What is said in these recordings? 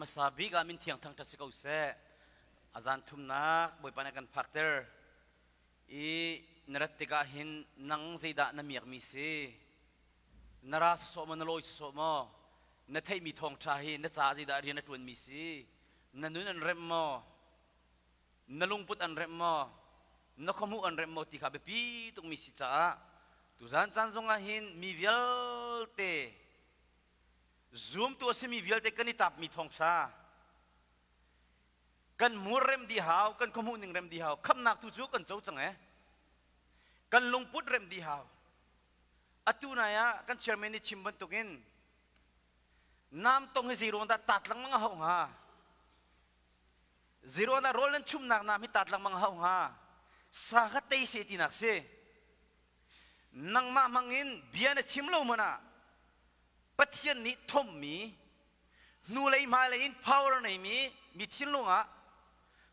Hmasa bik ah min thiang thangṭhat si ko seh. A zan thumnak Bawipa nih a kan phakter i na rat tikah hin nang zeidah na miakmi si? Na ra sawsawh maw, na lawi sawsawh maw? Na theihmi thawngṭha hi na caah zeidah rian a ṭuanmi si? Na nun an remh maw? Na lungput an remh maw? Na khuahmuh an remh maw ti kha biapi tukmi si caah tuzan caan zongah hin mi vialte Zumtu a simi vialte kan i tapmi thawngṭha kan mur rem dih hau, kan khuahmuh ning rem dih hau. Khamhnak tu cu kan co cang e. Kan lungput rem dih hau. Atu nai ah kan chairman nih chim bantukin nam tong hi zei ruang dah tat lengmang a hauh hnga? Zei ruang dah rawl nan chumnak nam hi tat lengmang a hauh hnga? Sa kha tei se tinak si. Nangmah hmangin bia na chim lo hmanh ah Pathian nih thommi hnulei hmailei in power neimi mi thinlung ah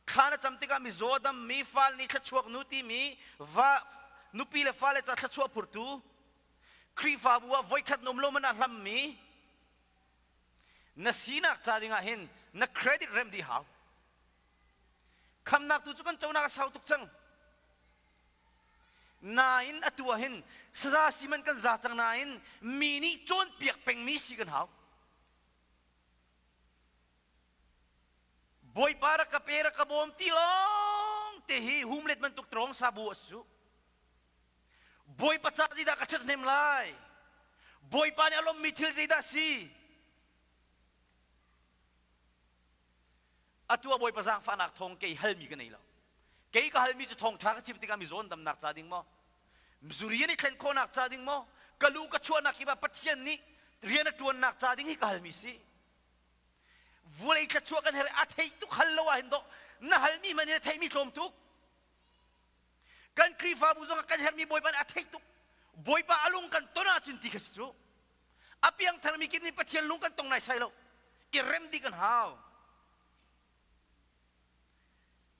thla na cam tikah mizaw dammi fal nih thluachuak nu timi va nupi le fale ca thluachuah phurtu Khrihfabu ah voikhat na um lo man ah hlammi na sinak ca dingah hin na credit rem dih hau. Khamnak tu cu kan conak a sau tuk cang. Nain atu ah hin saza si man kan za cang nain mi nih cawnpiak pengmi si kan hau. Bawipa rak ka pe rak ka bawm ti lawng te hi humlet bantuk trawng sabu a si cu. Bawipa ca zeidah ka ṭhathnem lai? Bawipa nih a lawmmi thil zeidah si? Atu ah Bawipa zaangfahnak thawng kei halmi ka nei lo. Kei ka halmi cu thawngṭha ka chim tikah mi zawn damnak ca ding maw? Zuri an i thlen khawhnak ca ding maw? Ka lu ka chuahnak hi Pathian nih rian a ṭuannak ca ding hi ka halmi si. Vulei thluachuah kan herh a theih tuk hal lo ah hin dawh na halmi hmanh in a theihmi tlawm tuk. Kan Khrihfabu zong ah kan herhmi Bawipa nih a theih tuk. Bawipa a lung kan ton ahcun ti kha si cu. A piangtharmi kip nih Pathian lung kan tong naisai lo. I rem dih kan hau.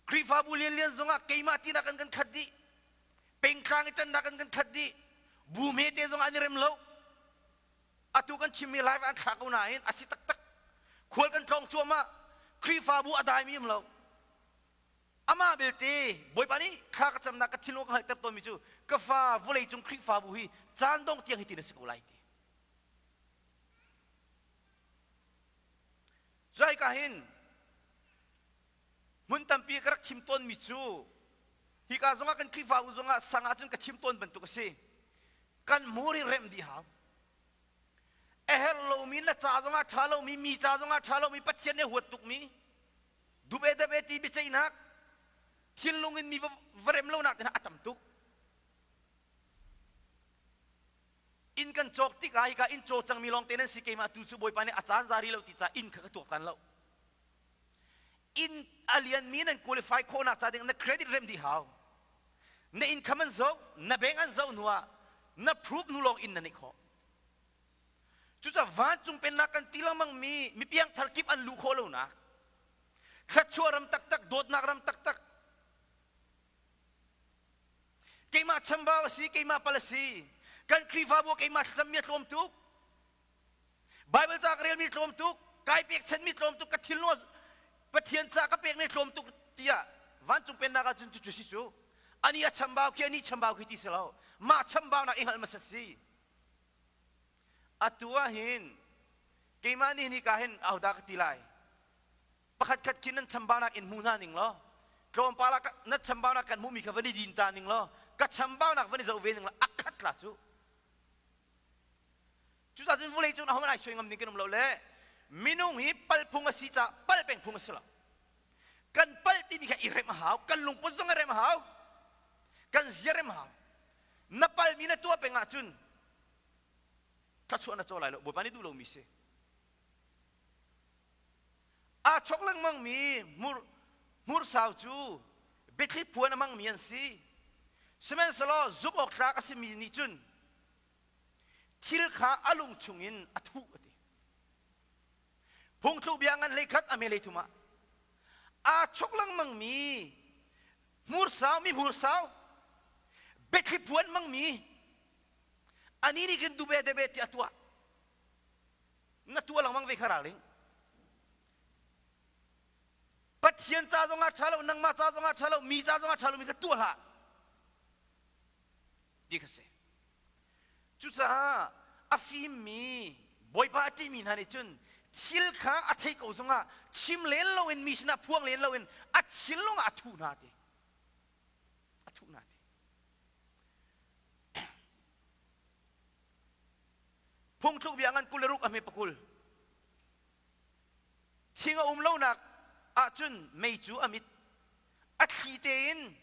Khrihfabu lianlian zongah keimah tinak an kan khat dih. Pengtlang i ṭannak an kan khat dih. Bu hmete zong an i rem lo. Atu kan chimmi live an thlah ko nain a si taktak. Khual kan tlawng cuahmah. Khrihfabu a daimi um lo. Amah belte Bawipa nih thla ka camnak ka thinlung ka hngalhter tawnmi cu ka fa vawleicung Khrihfabu hi caan dong tiang hi tin a si ko lai ti. Cuai hin hmun tampi ka rak chim tawnmi cu hika zongah kan Khrihfabu zongah sang ahcun ka chim tawn bantuk a si. Kan hmur hi remh dih hau. A herh lomi na ca zongah ṭha lomi mi ca zongah ṭha lomi Pathian nih huat tukmi dube debe ti biaceihnak thinlung in mi va rem lonak te hna a tam tuk. Inn kan cawk tikah hika inn caw cangmi lawngte nan si keimah tu cu Bawipa nih a caan za rih lo ti ca inn kha ka tuaktan lo. Inn a lianmi nan qualify khawhnak ca ding na credit rem dih hau. Na income an zoh, na bank an zoh hnu ah na proof hnu lawng inn na neih khawh. Cucaah vancung pennak kan ti lengmang mi mi piangthar kip an luh khawh lonak thluachuah ram taktak dawtnak ram taktak keimah chambau a si keimah pal a si kan Khrihfabu keimah thlacammi a tlawm tuk Bible ca ka relmi tlawm tuk kai pekchanmi tlawm tuk ka thinlung Pathian ca ka pekmi tlawm tuk tiah vancung pennak ahcun cucu si cu ani a chambau khi ani chambau khi ti si lo mah chambaunak i hngalh hmasat si Atu ah hin keimah nih nika hin ahodah ka ti lai? Pakhat khat khi nan chambaunak in hmu hna ning law tlawmpal ah na chambaunak kan hmuhmi kha van i din ta ning law ka chambaunak van i zoh ve ning law a khat la cu. Cucaah cun vawlei cung ahohmanh ai suai ngam ding kan um lo le minung hi pal phung a si caah pal peng phung a si lo. Kan pal timi kha i remh a hau, kan lungput zong i remh a hau, kan zia remh a hau. Na palmi na tuah peng ahcun thluachuah na caw lai lo Bawipa nih duh lomi si. Aa chok lengmangmi hmur hmursau cu biathli phuan a hmangmi an si. Sihmanhsehlaw zumh awk tlak a simi nih cun thil kha a lung chungin a thuh a ti. Phungthluk bia ngan hleikhat a hme hleithum ah aa chok lengmangmi hmursau mi hmursau biathli phuan hmangmi ani nih khin dube debe ti a tuah na tuah lengmang ve kha ralring. Pathian ca zongah ṭha lo, nangmah ca zongah ṭha lo, mi ca zongah ṭha lomi kha tuah hlah. Ti kha si. Cucaah a fimmi Bawipa a ṭihmi hna nih cun thil kha a theih ko zongah chim len loin mi sinah phuang len loin a thinlung ah a thuh hna ti. A thuh hna ti. Phungthluk bia ngan 26 a hme pakul. Thing a um lonak ahcun mei cu a mit. A thli tein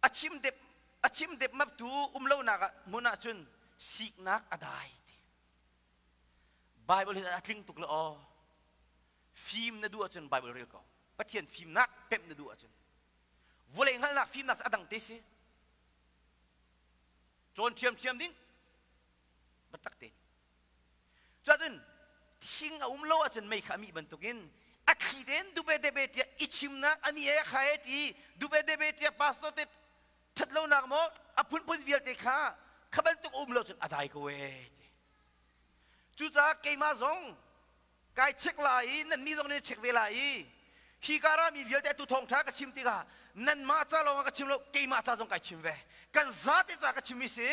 a chim dep a chim depmaptu um lonak ah hmun ahcun siknak a dai ti. Bible hi a tling tuk le aw. Fim na duh ahcun Bible rel ko. Pathian fimnak pemh na duh ahcun. Vawlei hngalhnak fimnak cu a dang te si. Cawn ṭhiamṭhiam ding. Biatak tein. Cuahcun thing a um lo ahcun mei kha a mih bantukin a thli tein dube debe tiah i chimnak ani e kha e ti dube debe tiah pastor te ṭhat lonak maw a phunphun vialte kha kha bantuk um lo cun a dai ko e ti. Cucaah keimah zong kai check lai i nannih zong nan check ve lai i hi ka rami vialte atu thawngṭha ka chim tikah nanmah ca lawngah ka chim lo keimah ca zong kai chim ve kan zate ca ka chim i si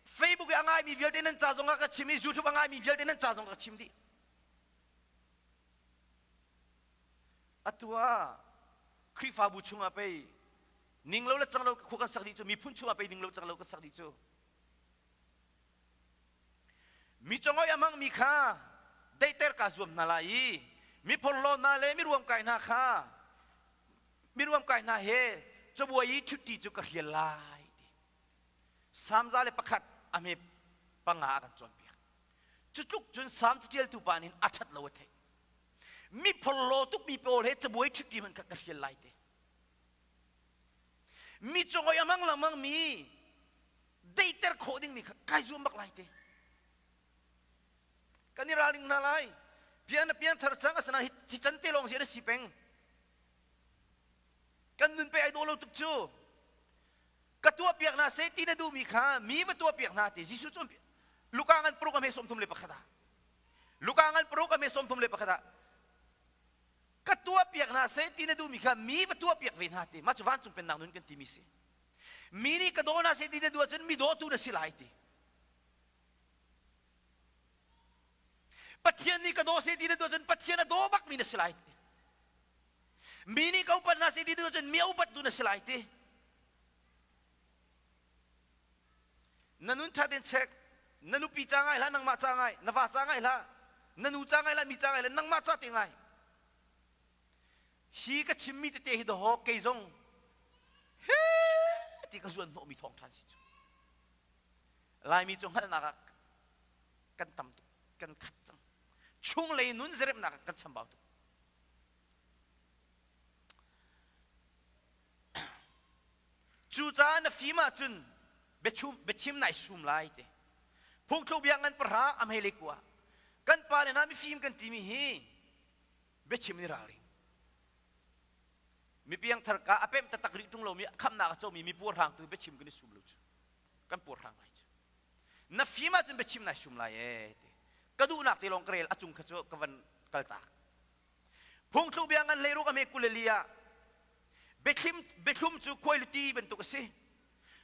Facebook i a ngaimi vialte nan ca zongah ka chim i YouTube a ngaimi vialte nan ca zong ka chim dih. Atu ah Khrihfabu chungah pei ning lo le cang lo khua kan sak dih cu miphun chungah pei ning lo cang lo kan sak dih cu. Mi congoi a hmangmi kha daihter kaa zuam hna lai i mi phorhlaw hna le mi ruamkai hna kha mi ruamkai hna he cabuai i ṭhutti cu ka hrial lai ti. Salm 101 a hme panga a kan cawnpiak. Cu tluk cun Salm caṭialtu pa nih a ṭhat lo a theih. Mi phorhlaw tukmi pawl he cabuai ṭhutti hmanh kha ka hrial lai te. Mi cungoi a hmang lengmang mi deiter khawh dingmi kha kai zuam bak lai te. Kan i ralring hna lai. Pian na pian thar cang asinain hi can te lawng si na si peng. Kan nun pe ai daw lo tuk cu. Ka tuahpiak hna seh ti na duhmi kha mi va tuahpiak hna ti Jesuh cu Luka ngan paruk a hme 31 ah Luka ngan paruk a hme 31 ah ka tuahpiak hna seh ti na duhmi kha mi va tuahpiak ve hna ti mah cu vancung pennak nun kan timi si mi nih ka daw hna seh ti na duh ahcun mi dawtu na si lai ti Pathian nih ka daw seh ti na duh ahcun Pathian a daw bakmi na si lai ti Mi nih ka upat hna seh ti cun mi a upat tu na si lai ti. Na nun ṭha tein check. Na nupi ca ngai hlah, nangmah ca ngai, na va ca ngai hlah, na nu ca ngai hlah, mi ca ngai hlah, nangmah ca te ngai. Hi ka chimmi tete hi dawh kei zong he ti ka zuan hnawhmi thawng ṭhan si cu. Laimi cu hngalhnak ah kan tam tuk, kan khat cang. Chunglei nun zeremnak ah kan chambau tuk. Cucaah na fim ahcun biachim nai sum lai ti. Phungthluk bia ngan pahra a hmeile kua. Kan pa le hna mifim kan timi hi biachim ni ralring. Mi piangthar ka a pemh taktak rih ṭung lomi khamnak a comi mi puarhrang tu biachim kan i sum lo cu. Kan puarhrang lai cu. Na fim ahcun biachim nai sum lai ee ti. Ka duhnak te lawng ka rel a cung kha cu ka van kaltak. Phungthluk bia ngan hleiruk a hme 22 ah biathlim biathlum cu khuailuti bantuk a si.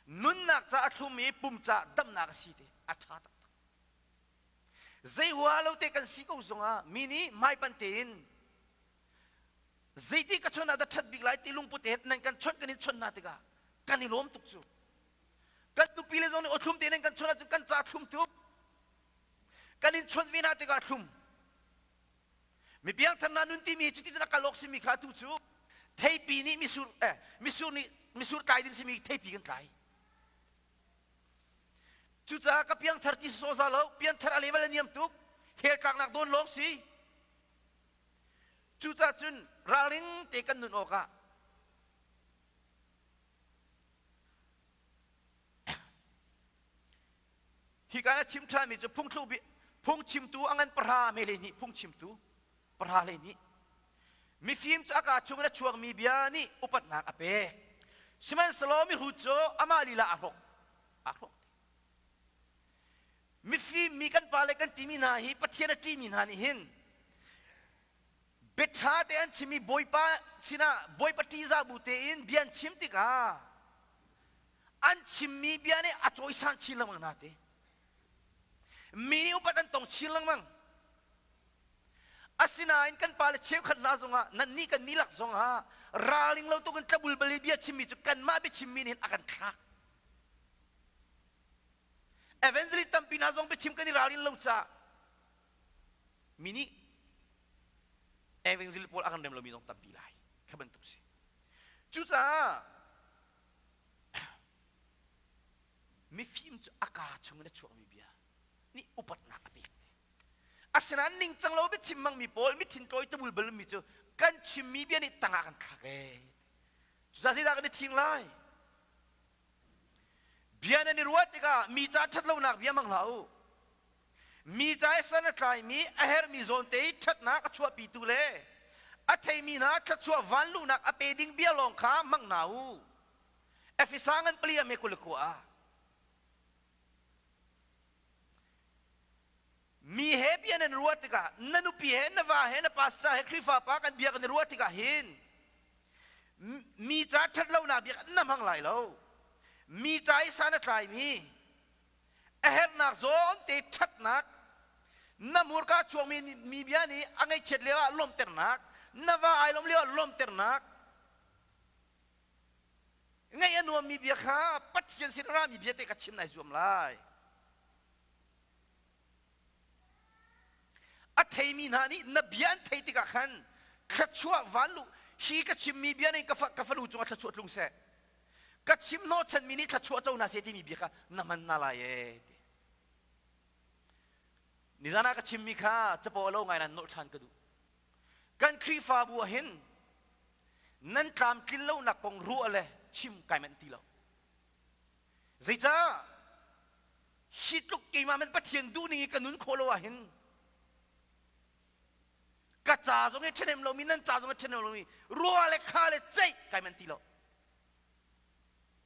Nunnak ca a thlum i pum ca damnak a si ti a ṭha taktak. Zei hua lo te kan si ko zongah mi nih hmaipan tein zeiti ka chon ah dah ṭhat bik lai ti lungput he nan kan chawnh kan in chawnh hna tikah kan i lawm tuk cu. Kan nupi le zong nih awthlum tein nan kan chawnh ahcun kan ca thlum tuk. Kan in chawnh ve hna tikah thlum. Mi piangthar hna nun timi cuti cun a kal awk simi kha atu cu theipi nih misur eh, misur nih misur tlai ding simi theipi kan tlai. Cucaah ka piangthar ti sawh za lo, piangthar a level a niam tuk, hell tlaknak dawn lawng si. Cucaah cun ralring te kan nun awkah Hika na chim ṭhanmi cu phungchimtu a ngan pahra mele nih phungchimtu pahra le nih mifim cu a kaa chungin a chuakmi bia nih upatnak a pek. Sihmanhsehlaw mihrut cu amah lila aa hlawk. Aa hlawk. Mifim mi kan pale kan timi hna hi Pathian a ṭihmi hna nih hin Biaṭha te an chim i Bawipa sinah Bawipa ṭihzah bu tein bia an chim tikah an chimmi bia nih a cawisan chin lengmang hna ti. Mi nih upat an tong chin lengmang. Asinain kan pale cheukhat hna zongah nannih kan nih lak zongah ralring lo tuk in tlabulbal i bia chimmi cu kanmah biachimmi nih hin a kan thlak. Evangelist tampi hna zong biachim kan i ralrin lo caah mi nih evangelist pawl a kan rem lomi zong tampi lai kha bantuk si. Cucaah mifim cu a kaa chungin a chuakmi bia nih upatnak a pek ti. Asinain ningcang lo biachim hmangmi pawl mithin tawi tabul balmi cu kan chimmi bia nih tangah kan thlak ee. Cucaah zeidah kan i thing lai? Bia nan i ruah tikah mi ca ṭhat lonak bia hmang hlah u. Mi ca i san a tlaimi a herhmi zawn te i ṭhatnak a chuahpitu le a theimi hna thluachuah vanluhnak a pe ding bia lawng kha hmang hna u. Efesa ngan pali a me 29 ah. Mi he bia nan ruah tikah na nupi he na va he na pastor he Khrihfa pa kan bia kan i ruah tikah hin mi ca ṭhatlonak bia na hmang lai lo. Mi ca i san a tlaimi a herhnak zawn te ṭhatnak na hmurka chuakmi mi bia nih a ngaihchiat lio ah lawmhternak na va ai lawm lio ah lawmhternak ngaih a nuammi bia kha Pathian sin rami bia te ka chim nai zuam lai. A theimi hna nih na bia an theih tikah khan thluachuah vanluh hi ka chimmi bia nih ka fanu cungah thluachuah tlung seh ka chim hnawhchanmi nih thluachuah co hna seh timi bia kha na hman hna lai ee ti. Nizan ah ka chimmi kha capo a lo ngai nan nolh ṭhan ka duh. Kan Khrihfabu ah hin nan tlamtlin lonak kong ruah le chim kai manh ti lo. Zeicah hi tluk keimah man Pathian duhning i ka nun khawh lo ah hin ka ca zong hi ṭhahnem lomi nan ca zong hi ṭhahnem lomi rua le kha le ceih kai man ti lo.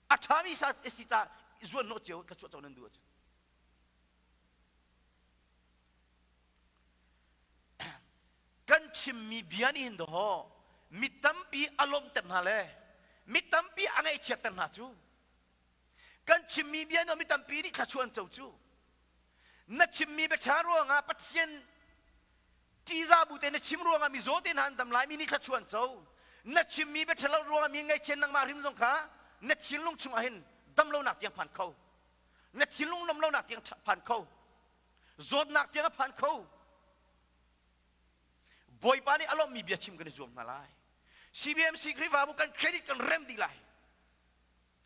A ṭhami sa si ca zuan hnawh cio thluachuah co nan duh ahcun. Kan chimmi bia nih hin dawh mi tampi a lawmhter hna le mi tampi a ngaihchiatter hna cu kan chimmi bia nih mi tampi nih thluachuah an co cu na chimmi biaṭha ruangah Pathian ṭihzah bu te na chim ruangah mi zaw te hna an dam lai mi nih thluachuah an co na chimmi bia ṭhalo ruangah mi ngaihchiat nangmah hrim zong kha na thinlung chungah hin damlonak tiang phan kho na thinlung lawmlonak tiang phan kho zawtnak tiang a phan kho Bawipa nih a lawmhmi bia chim kan i zuam hna lai CBMC Khrihfabu kan credit kan rem dih lai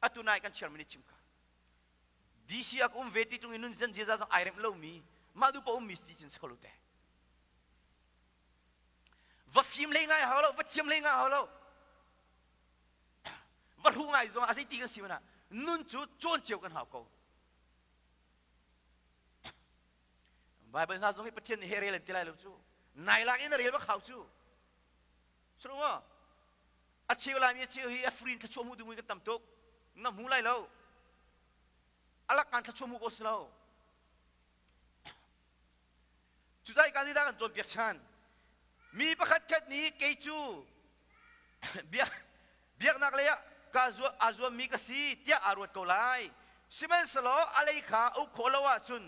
atu nai kan chairman nih chim kha DC ah ka um ve ti tung i nun zan ziaza zong ai remh lomi mah duh pa ummi ti cun si kho lo te va fim hlei ngai hau lo va thiam hlei ngai hau lo va hru ngai zong a zei ti kan si mana nun cu cawn cio kan hau ko Bible hna zong hi Pathian nih he rel an ti lai lo cu nai lak in a rel bak hau cu Suru maw? A cheu laimi a cheu hi a free in thluachuah hmuh ding kan tam tuk. Na hmu lai lo. A lakkan thluachuah hmuh ko si lo. Cucaah ka zeidah kan cawnpiak chan? Mi pakhat khat nih kei cu biak biaknak lei ah ka aa zuammi ka si tiah aa ruat ko lai. Sihmanhsehlaw a lei kha uk khawh lo ahcun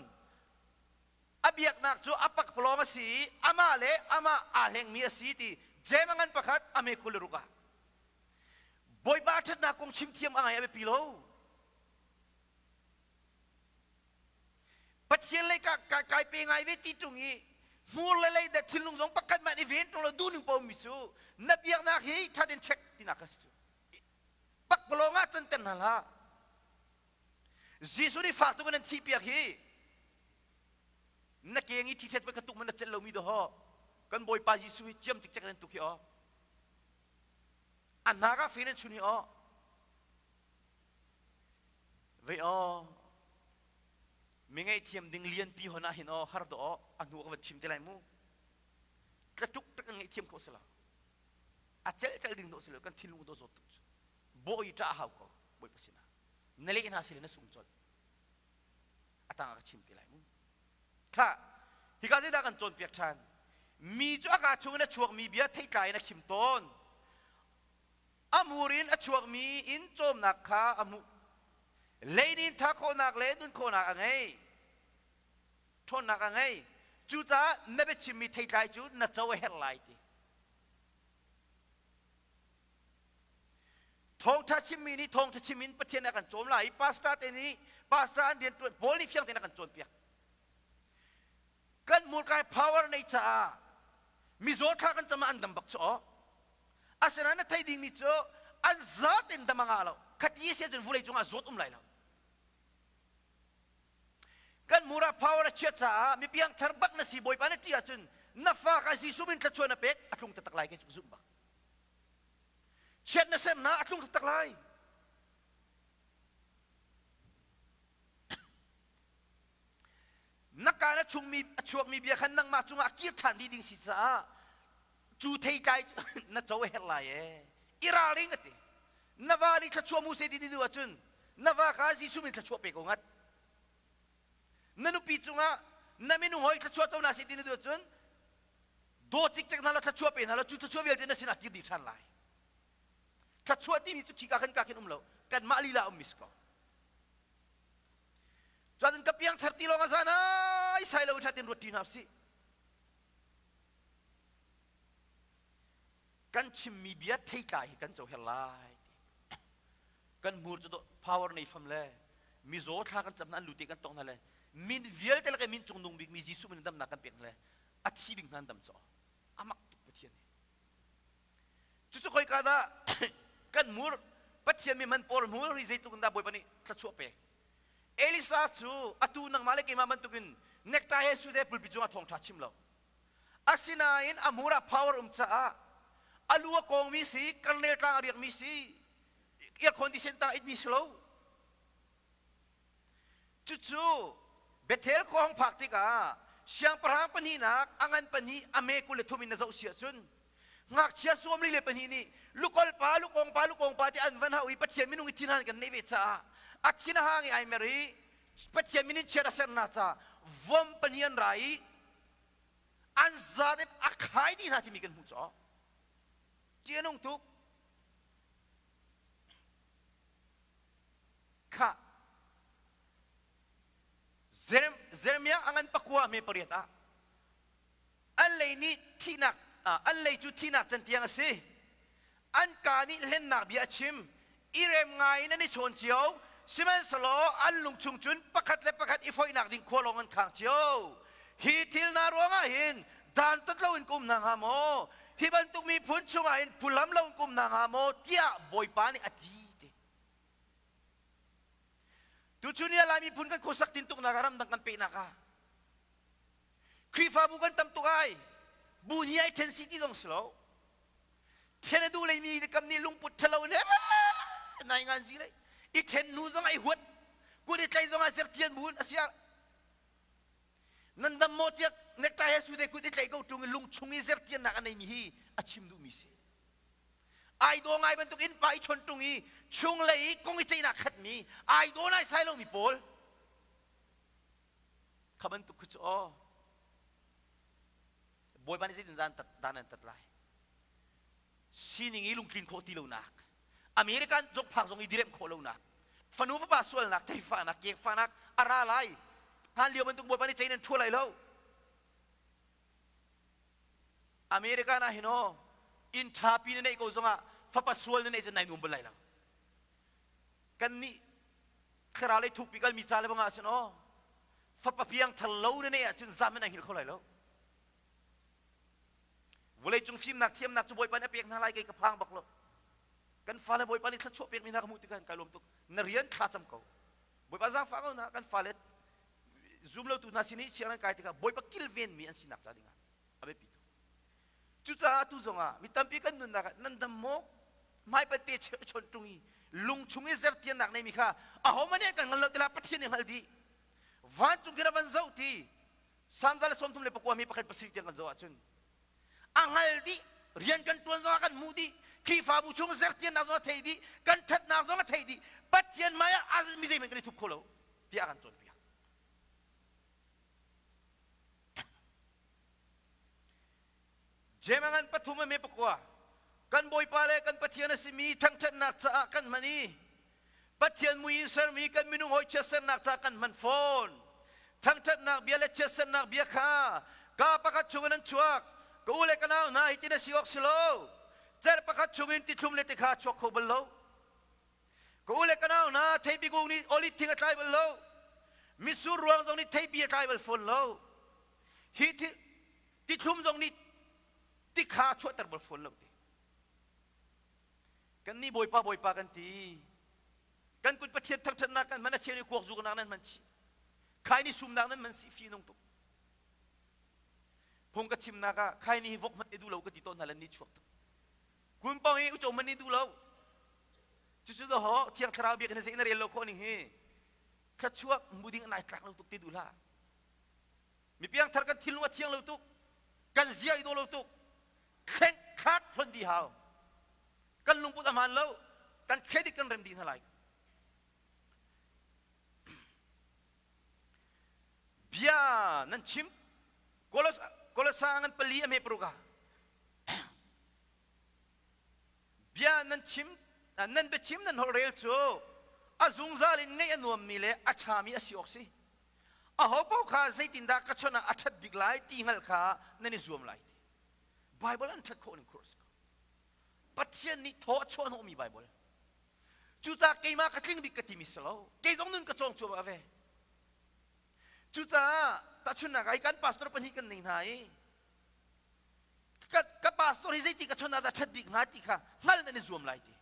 a biaknak cu a pakpalawng a si i amah le amah aa hlengmi a si ti Jeim a ngan pakhat a me 26 ah Bawipa ṭhatnak kong chim thiam a ngai a biapi lo. Pathian lei ka, ka, kai pe ngai ve ti ṭung i hmur le lei da thinlung zong pakhat mah i ven ṭung lo duhning paoh mi cu na biaknak hi ṭhat in check tinak ka si cu. Pakpalawng ah canter hna hlah. Jesuh nih fak tuk in an thihpiak hi na keng i ṭhiṭhet voi khat tuk man na celh lomi dawhaw kan Bawipa Jesuh hi ciam cikcek in an tuk hi aw a hnak ah fen an chun hi aw vei aw mi ngaihthiam ding lianpi hon ah hin aw har do aw a hnu ka van chim te lai mu tlatuk tak an ngaihthiam kho sila a celh celh ding do silo kan thinlung do zawt tuk cu bawi ṭah hau ko Bawipa sinah na leh hna sile na sung colh a tang ah ka chim te lai mu kha hika zeidah kan cawnpiak ṭhan? Mi cu a kaa chungin a chuakmi bia theitlai in a khim tawn. A hmur in a chuakmi in cawmnak kha a hmuh. Leinin tha khawhnak le nun khawhnak a ngei. Ṭhawnnak a ngei. Cucaah na biachimmi theitlai cu na co a herh lai ti. Thawngṭha chimmi nih thawngṭha chim in Pathian a kan cawm lai i pastor te nih pastor an rian ṭuan Paul nih fiang tein a kan cawnpiak. Kan hmurka power nei caah mizaw thla kan cam ah an dam bak cu aw. Asinain na thei dingmi cu an zat in dam a ngah lo. Khati si ahcun vulei cungah zawt um lai lo. Kan hmur ah power a chiat caah mi piangthar bak na si Bawipa na ṭih ahcun na fa kha Jesuh min thluachuah na pek a tlung taktak lai kei cu zumh bak. Chiat na ser na a tlung taktak lai. Na kaa na chungmi a chuakmi bia khan nangmah cungah a kir ṭhan dih ding si caah cu theitlai na co a herh lai ee. I ralring a ti. Na va nih thluachuah mu seh ti duh ahcun na va kha Jesuh min thluachuah pe ko ngat. Na nupi cungah na minung hawi thluachuah co na si ti na duh ahcun daw cikcek hna law thluachuah pe hna law cu thluachuah vialte na sinah kir dih ṭhan lai. Thluachuah timi cu khika khan ka khin um lo kanmah lila ummi si ko. Cun ka piangthar ti lawng a zan ai sai lo ṭha tin ruat ṭi hna usih. Kan chimmi bia theitlai hi kan coher lai ti. Kan hmur cu power nei fam le mizaw thla kan cam hna an lu te kan tong hna le min vialte lak i min cung nung bik mi Jesuh min damnak kan pek hna le a thi ding hna an dam caw. Amak tuk Pathian hi. Cucu khoika dah kan mur Pathian mi man pawl hmur hi zeitluk in dah Bawipa nih thluachuah pek. Elisa cu atu nangmah le keimah bantukin necktie he suit he pulpit cungah thawngṭha chim lo. Asinain a hmur ah power um caah a lu a kawngmi si, karnel tlang a riakmi si, air condition tang itmi si lo. Cucu Bethel khua hong phak tikah siangpahrang pahnihnak a ngan pahnih a me 23 in na zoh si ahcun ngakchia 42 nih lukol pa lukong pa lukong pa ti an van hau i Pathian minung i thinhan kan neih ve caah a thin a hang i ai mer i Pathian min in chiat a ser hna caah vom pahnih an ra i an zat in a khai dih hna timi kan hmuh caw ṭih a nung tuk Khah Jeremiah a ngan pakua me pariat ah an lei nih thihnak an lei cu thihnak can tiang a si an ka nih hlennak bia a chim i rem ngai in an i chawn cio sihmanhsehlaw an lungchung cun pakhat le pakhat i foihnak ding khua lawng an khang cio hi thil hna ruangah hin dantat loin ka um hna hnga maw hi bantuk miphun chungah hin phuhlam loin ka um hna hnga maw tiah Bawipa nih a ti ti Tuchun ni ah Lai miphun kan khuasak tintuknak ah ramdang kan pehnak ah Khrihfabu kan tam tuk ai bu ni ai ṭhen si ti zong si lo ṭhen a duh leimi kam nih lungput ṭhalo in nai ngan zi lei i ṭhen hnu zong ai huat kut i tlai zong ah zertian bu a sia nan dam maw tiah necktie he su te kut i tlaih ko ṭung i lung chung i zertiannak a neimi hi a chim duhmi si ai daw ngai bantuk in pa i chon ṭung i chunglei i kong i ceihnak khatmi ai daw nai sai lomi pawl kha bantuk khu cu aw Bawipa nih zeitin dan dan an tat lai sining i lungtlin khawh ti lonak American zong phak zong i diremh khawh lonak fanu fapa sualnak theifahnak kekfahnak a ra lai hlan lio bantuk Bawipa nih cein an ṭhua lai lo American ah hin aw inn ṭhapi na neih ko zongah fapa sual na neih cun nai nuam bal lai lo. Kan nih thlarau lei thukpi kalmi ca le bang ah cun aw fapa piang thar lo na neih ahcun zam in ai hngilh kho lai lo. Vawleicung fimnak thiamnak cu Bawipa nih a pek hna lai kei ka phang bak lo. Kan fale Bawipa nih thluachuah pekmi hna ka hmuh tikah kai lawm tuk. Na rian thla cam ko. Bawipa zaangfah ko hna kan fale zumlotu hna sin i sianginn an kai tikah Bawipa kilvenmi an sinak ca dingah a biapi tuk. Cucaah atu zongah mi tampi kan nunnak ah nan dam maw? Hmaipat te chawnh ṭung i lung chung i zertiannak neimi kha ahohmanh nih kan hngal lo tilah Pathian nih hngalh dih. Vancung khin a van zoh ti Salm 139 mi pakhat pasarih tiang kan zoh ahcun a hngal dih rian kan ṭuan zongah kan hmuh dih Khrihfabu chung zertiannak zong a thei dih kan ṭhatnak zong a thei dih Pathian hmai ah mi zeihmanh kan i thup kho lo tiah a kan cawnpiak. Jeim a ngan pathum a me pakua. Kan Bawipa le kan Pathian a simi thangṭhatnak caah kan hman i Pathian mui in sermi kan minung hawi chiatsernak caah kan hman fawn. Thangṭhatnak bia le chiatsernak bia kha kaa pakhat chungin an chuak. Ka u le ka nau hna, hitin a si awk si lo. Cerh pakhat chungin tithlum le tikha a chuak kho bal lo. Ka u le ka nau hna, theipi kung nih oliv thing a tlai bal lo. Mitsur ruang zong nih theipi a tlai bal fawn lo. Hi tithlum zong nih tikha a chuahter bal fawn lo ti. Kan nih Bawipa Bawipa kan ti. Kan kut Pathian thangṭhatnak kan hman a cheu nih kuak zuknak nan hman chih. Khai ni sumnak nan hman si fi nung tuk. Phung ka chimnak ah khai ni hi vok hmanh i duh lo ka ti tawn hna le ni chuak tuk. Kun pong i uco man ni duh lo. Cucu do ho thiang thlarau biakinn zei na rel lo khawh ning hi. Thluachuak mu ding nai tlak lo tuk ti duh hlah. Mi piangthar kan thinlung a thiang lo tuk. Kan zia i daw lo tuk. Thleng thlak hlon di hau. Kan lungput a hmaan lo. Kan credit kan rem dih hna lai. Bia nan chim. Kolosa ngan pali a hme paruk ah bia nan chim nan biachim nan holhrel cu a zungzal in ngaih a nuammi le a ṭhami a si awk si. Aho paoh kha zeitindah ka chawnh ah a ṭhat bik lai ti hngalh kha nan i zuam lai ti. Bible an ṭhat khawh ning khur a si ko. Pathian nih thaw a chuah hnawhmi Bible. Cucaah keimah ka tling bik ka timi si lo. Kei zong nun ka cawng cuahmah ve. Cucaah tahchunhnak ah kan pastor pahnih kan nei hna i ka, ka pastor hi zeiti ka chawnh ah dah ṭhat bik hnga ti kha hngal nan i zuam lai ti.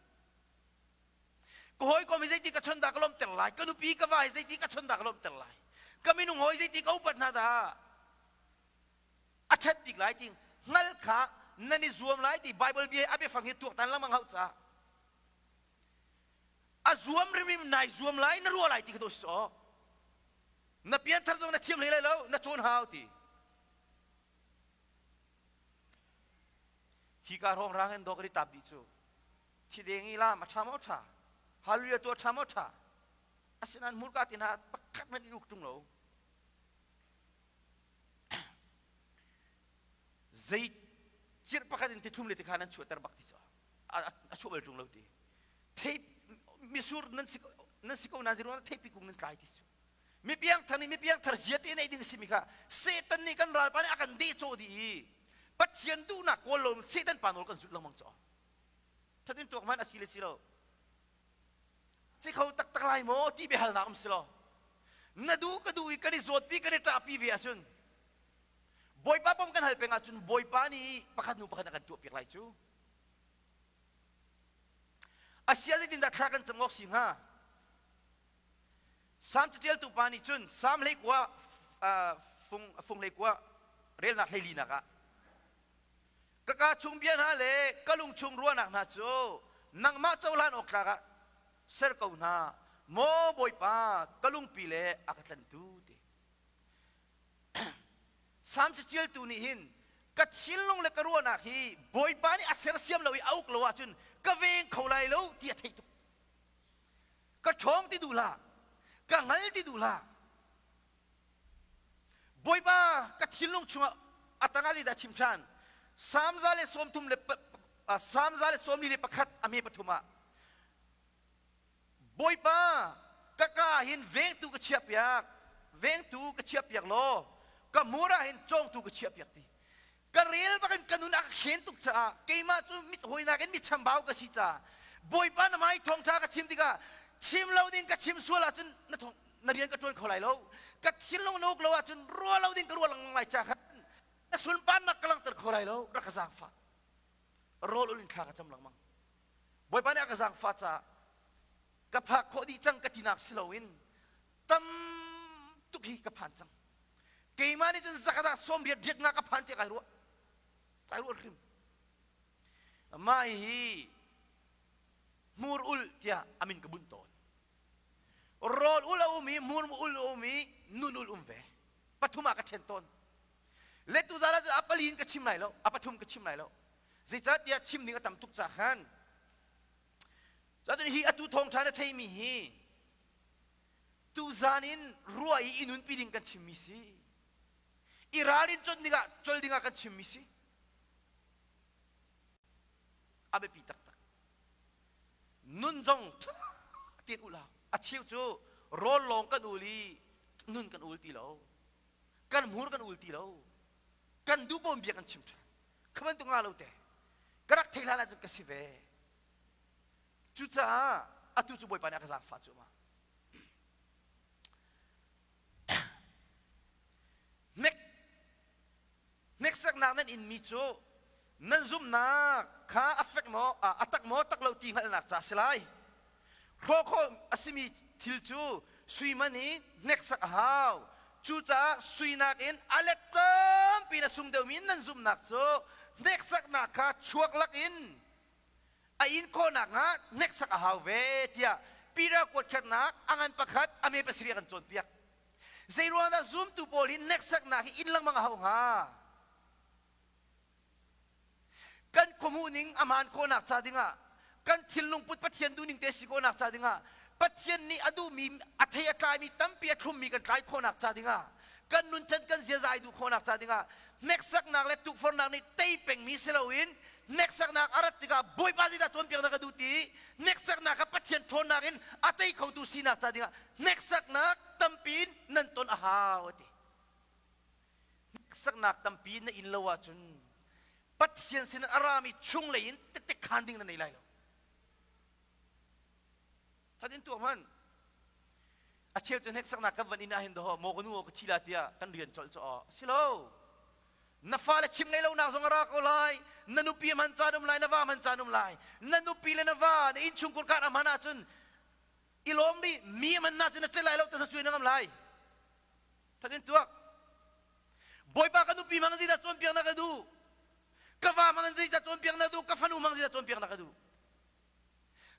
Ka hawikom hi zeiti ka chawnh dah ka lawmhter lai, ka nupi ka va hi zeiti ka chawnh dah ka lawmhter lai, ka minung hawi zeiti ka upat hna dah a ṭhat bik lai ti hngal kha nan i zuam lai ti Bible bia a biafang hi tuaktan lengmang hau caah a zuam rimrim nai zuam lai na ruah lai ti kha to si na pianthar zong na thiam hlei lai lo na cawn hau ti hi ka hrawng rang in dawk ri tap dih cu thi deng i lam a ṭha maw ṭha hallelujah tu a ṭha maw ṭha asinain hmurka ti hna pakhat hmanh in uk ṭung lo zei cirh pakhat in tithlum le tikha nan chuahter bak ti cu a chuah bal ṭung lo ti thei misur nan si nan si ko na ziruang theipi kung nan tlai ti cu mi piangthar nih mi piangthar zia te nei ding simi kha Satan nih kan ralpa nih a kan dehcawh dih i Pathian duhnak kawl lo Satan pa nawl kan zulh lengmang caw thatin tuak hmanh a si le si lo si kho taktak lai maw ti biahalnak um si lo na duh ka duh i kan i zawtpi kan i ṭahpi ve ahcun Bawipa pom kan hal peng ahcun Bawipa nih pakhat hnu pakhat a kan tuahpiak lai cu Asia zeitindah thla kan cam awk si hnga Salm caṭialtu pa nih cun Salm 19 fung, fung 19 relnak hleilinak ah ka kaa chung bia hna le ka lung chung ruahnak hna cu nangmah cohlan awk tlak ah ser ko hna maw Bawipa ka lungpi le a ka tlantu ti Salm caṭialtu nih hin ka thinlung le ka ruahnak hi Bawipa nih a sersiam lo i a uk lo ahcun ka veng kho lai lo ti a theih tuk Ka ṭhawng ti duh hlah. Ka hngal ti duh hlah. Bawipa ka thinlung chungah a tangah zeidah chim ṭhan? Salm za le sawm thum le Salm 141 a hme pathum ah Bawipa ka ka hin vengtu ka chiahpiak vengtu ka chiahpiak law ka hmur ah hin cawngtu ka chiahpiak ti ka rel bakin ka nun a ka khen tuk caah keimah cu mit hawinak in mi chambau ka si caah Bawipa na hmai thawngṭha ka chim tikah chim lo ding ka chim sual ahcun na thawng na rian ka ṭuan kho lai lo ka thinlung na uk lo ahcun ruah lo ding ka ruah lengmang lai ca khan na sunparnak ka langhter kho lai lo rak ka zaangfah rawl ul in thla ka cam lengmang Bawipa nih a ka zaangfah caah ka phak khawh dih cang ka tinak si loin tam tuk hi ka phan cang keimah nih cun zakhat ah sawm riat riat nga ka phan tiah kai ruah kai ruah hrim mah hi hmur ul tiah amin ka bunh tawn rawl ul a um i hmur ul a um i nun ul um ve pathum ah ka ṭhen tawn le tu zan ah cun a pali in ka chim lai lo a pathum ka chim lai lo zeicahtiah chim ding a tam tuk ca khan Cun hi atu thawngṭha na theimi hi tuzan in ruah i i nunpi ding kan chimmi si. I ralrin cawt dingah col dingah kan chimmi si. A biapi taktak. Nun zong ṭha tein ul hau. A cheu cu rawl lawng kan ul i nun kan ul ti lo. Kan hmur kan ul ti lo. Kan duh bawm bia kan chim ṭhan. Kha bantuk nga lo te. Ka rak thei hlan ahcun ka si ve. Cucaah atu cu Bawipa nih a ka zaangfah cu ma. Hnek hneksaknak nan inmi cu nan zumhnak kha a fek maw a tak maw tak lo ti hngalhnak ca a si lai. Hrawh khawh a simi thil cu sui man i hneksak a hau. Cucaah sui nakin a let tampi in a sung deuhmi nan zumhnak cu hneksaknak kha chuak lakin a in khawh nakhnga hneksak a hau ve tiah Peter kuatkhatnak a ngan pakhat a me pasarih a kan cawnpiak. Zeiruang dah zumtu pawl hi hneksaknak hi in lengmang a hau hnga? Kan khuamuh ning a hmaan khawhnak ca dingah kan thinlung put Pathian duhning te si khawhnak ca dingah Pathian nih a duhmi a thei a tlaimi tampi a thlummi kan tlai khawhnak ca dingah kan nuncan kan ziaza ai duh khawhnak ca dingah hneksaknak le tukforhnak nih tei pengmi si loin hneksaknak a rat tikah Bawipa zeidah cawnpiak na ka duh ti hneksaknak kha Pathian ṭhawnnak in a tei khotu sinak ca dingah hneksaknak tampi in nan ton a hau a ti. Hneksaknak tampi na in lo ahcun Pathian sin a rami chunglei in tette khaan ding na nei lai lo. Thatin tuah hmanh. A cheu cu hneksaknak kan van in ahhin daw maw ka nu ka thi la tiah kan rian colh cu aw si lo. Na fale chim ngei lonak zong a ra ko lai. Na nupi hman caan um lai, na va hman caan um lai. Na nupi le na va, na innchungkhar kar a hman ahcun i lawm rih mi man na cu na cel lai lo ta cuai na ngam lai. Thatin tuak. Bawipa ka nupi hmang zeidah cawnpiak na ka duh? Ka va hmang zeidah cawnpiak na duh? Ka fanu hmang zeidah cawnpiak na ka duh?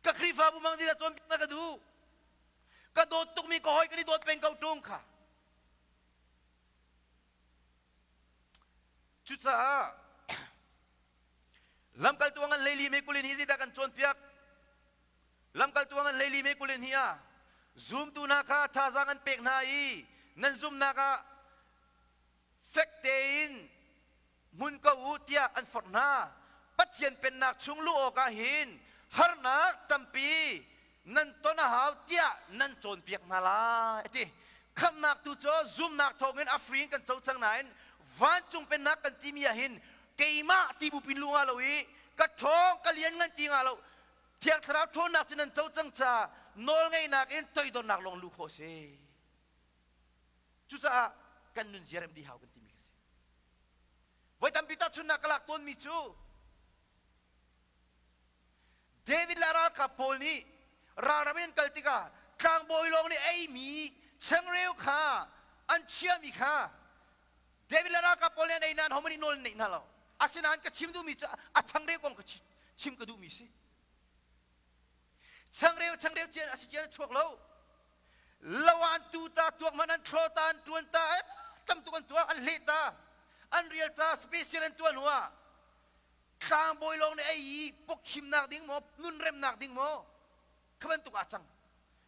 Ka Khrihfabu mang zeidah cawnpiak na ka duh? Ka dawt tukmi ka hawi kan i dawt peng ko ṭung kha. Cucaah lamkaltu ngan leili me kulin hi zeidah kan cawnpiak? Lamkaltu ngan leili me kulin hi ah zumtu hna kha thazaang an pek hna i nan zumnak ah fek tein hmun ko u tiah an forh hna. Pathian pennak chung luh awkah hin harnak tampi nan ton a hau tiah nan cawnpiak hna lai a ti. Khamhnak tu cu zumnak thawngin a free in kan co cang nain vancung pennak kan timi ah hin keimah ti bu pin lu nga lo i ka ṭhawng ka lian ngan ti nga lo Thiang Thlarau ṭhawnnak cu nan co cang caah nawlngeihnak in toidornak lawng luh khawh a si. Cucaah kan nun zia rem dih hau kan timi kha si. Voi tampi tahchunhnak ka lak tawnmi cu David le ralkap pawl nih ralram in an kal tikah tlangbawi lawng nih eimi changreu kha an chiahmi kha David le ralkap pawl nih an ei nain hohmanh nih nawl an neih hna lo. Asinain ka chim duhmi cu a changreu kong ka chim ka duhmi si. Changreu changreu cian a si cian a chuak lo. Lo ah an tu ta, tuak hmanh an thlo ta, an ṭuan ta, tam tuk an tuah, an hleh ta, an rial ta, special an tuah hnu ah tlangbawi lawng nih ei i pawkhimnak ding maw, nun remnak ding maw, kha bantuk ah cang.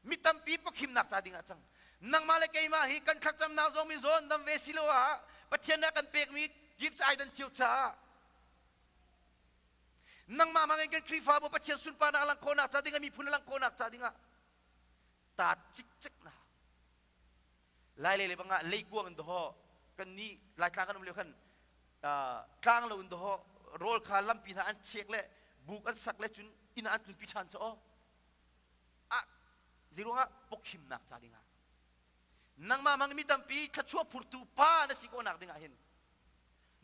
Mi tampi pawkhimnak ca ding ah cang. Nangmah le keimah hi kan thlacamnak zong mi zawn dam ve si lo ah Pathian nih a kan pekmi gift ai dan cio caah nangmah hmang in kan Khrihfabu Pathian sunparnak langh khawhnak ca ding ah miphun langh khawhnak ca ding ah ta cikcek na lai le bangah leikuang in doho kan ni laitlang kan um lio khan tlang lo in doho rawl kha lampi hna an chek le buk an sak le cun inn ah an tlunpi ṭhan cho ah zeiruangah pokhimnak ca dingah nangmah mang mi tampi thluachuah phurtu pa na si khawhnak dingah hin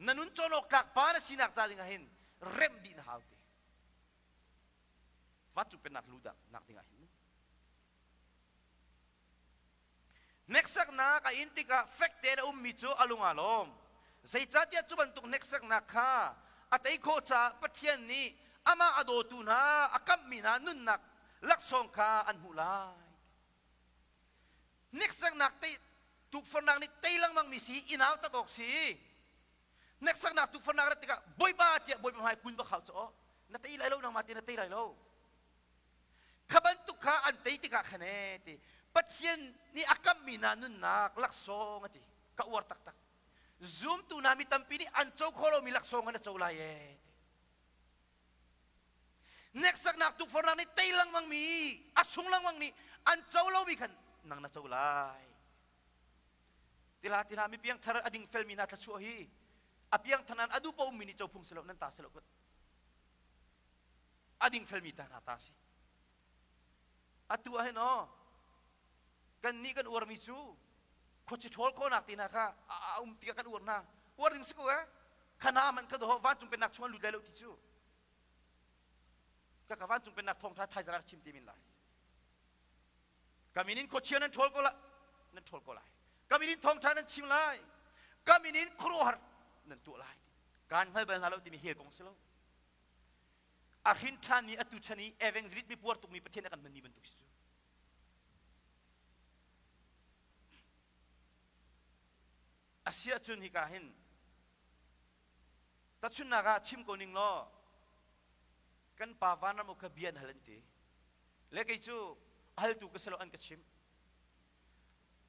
na nun cawn awk tlak pa na sinak ca dingah hin remh dih na hau te Vancung pennak lu nak dingah hin hneksaknak a in tikah fek tein a ummi cu a lung aa lawm. Zeicahtiah cu bantuk hneksaknak kha a tei khawh caah Pathian nih amah a dawtu hna, a kamhmi hna nunnak laksawng kha an hmuh lai. Hneksaknak tei tukforhnak nih tei lengmangmi si i nautat awk si. Hneksaknak tukforhnak rat tikah Bawipa tiah Bawipa hmai kun bak hau cu aw. Na tei lai lo nangmah ti na tei lai lo. Kha bantuk kha an tei tikah khan ee ti Pathian nih a kamhmi hna nunnak laksawng a ti. Ka uar taktak. Zumtu hna mi tampi nih an co khawh lomi laksawng an a co lai ee ti. Ngaihchiatnak tukforhnak nih tei lengmang mi, a sung lengmang mi, an co lomi khan nang na co lai. Tila tila mi piangthar a ding felmi hna thluachuah hi a piangthar nan a duh paoh mi nih co phung si lo nan ta si lo a ding felmi ta hna ta si. Atu ah hin aw kan nih kan uarmi cu khuachi ṭhawl khawhnak te hna kha a um tikah kan uar hna. Uar ding si ko eh. Khana man kha doh vancung pennak chung an lut lai lo ti cu. Ka ka vancung pennak thawngṭha thaizara chim ti min lai. Ka min in khuachia nan ṭhawl ko lai nan ṭhawl ko lai. Ka min in thawngṭha nan chim lai. Ka min in khuaruahhar nan tuah lai. Kaan hngal bal hna lo timi hel kong si lo. A hrin ṭhanmi atu chan i evangelist mi puar tukmi Pathian a kan hmanmi bantuk si cu. Asiahcun hika hin tachunnak ah chim ko ning law kan pa vanram kha bia an hal an ti. Le kei cu haltu ka si lo an ka chimh.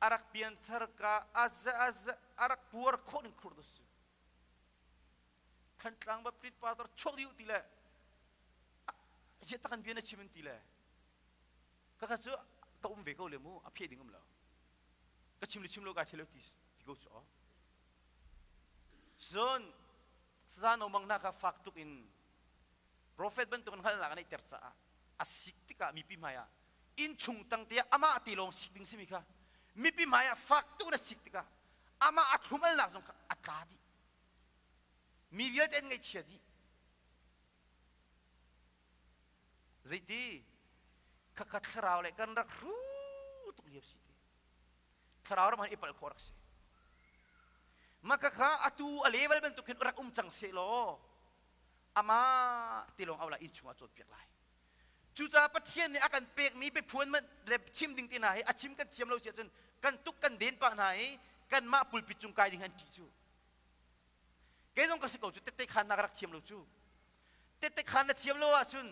A rak pianthar ka az az a rak puar khawh ning khur su. Thantlang Baptist pastor chuak dih ti le ziah tak an bia na chim an ti le ka kha cu ka um ve ko le mu a phe ding um lo ka chim le chim lo ka thei lo ti ti ko cu cun saza no mang hna kha fak tuk in prophet bantuk in hngalhnak a neihter caah a sik tikah mipi hmai ah innchung tang te ah amah te lawng sik ding simi kha mipi hmai ah fak tuk in a sik tikah amah a thlum alnak zong kha a tla dih mi vialte an ngaihchia dih zeiti khakha thlarau le kan rak hru tuk lio si ti thlarau ram han i palh khawh rak si maka kha atu a level bantuk hin rak um cang seh law ama ti lawng au la inn chungah cawnpiak lai cucaah Pathian nih a kan pekmi biaphuan le chim ding te hna hi a chim kan thiam lo si ahcun kan tuk kan den pah hna i kanmah pulpit cung kai ding an ṭih cu kei zong ka si ko cu tette khan na ka rak thiam lo cu tette khan na thiam lo ahcun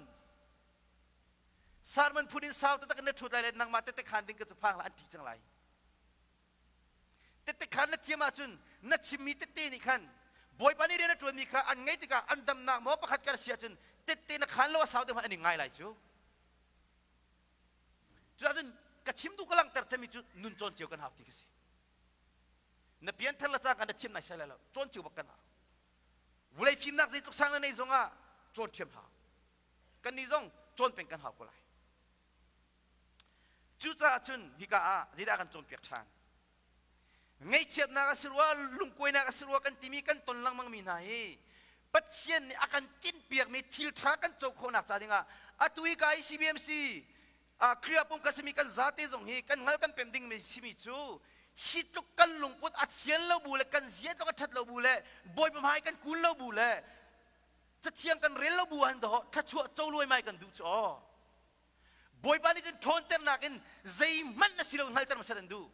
sermon phun in sau taktak in na ṭhut lai le nangmah tette khan ding ka cu phang la an ṭih cang lai Tette khan na thiam ahcun na chimmi tette nih khan Bawipa nih rian a ṭuanmi kha an ngaih tikah an damnak maw pakhat kan si ahcun tette na khan lo a sau deuh hmanh an i ngai lai cu. Cuahcun ka chim duh ka langhter cemmi cu nun cawn cio kan hau ti ka si. Na pianthar le cangka na thiam nai sai lai lo cawn cio bak kan hau. Vulei fimnak zeitluk sang na nei zongah cawn thiam hau. Kannih zong cawn peng kan hau ko lai. Cucaah cun hika ah zeidah kan cawnpiak ṭhan? Ngaihchiatnak a si rua, lungkuainak a si rua kan timi kan ton lengmangmi hna hi Pathian nih a kan tinhpiakmi thil ṭha kan co khawhnak ca dingah atu hi ka ICBMC Khrihfa pum ka simi kan zate zong hi kan hngal kan pem dingmi simi cu hi tluk kan lungput a thian lo bu le kan zia tluk a ṭhat lo bu le Bawipa hmai kan kun lo bu le cathiang kan rel lo bu han dawh thluachuah co luaimai kan duh cu aw Bawipa nih cun ṭhawnternak in zeihmanh na si lo hngalter hmasat an duh.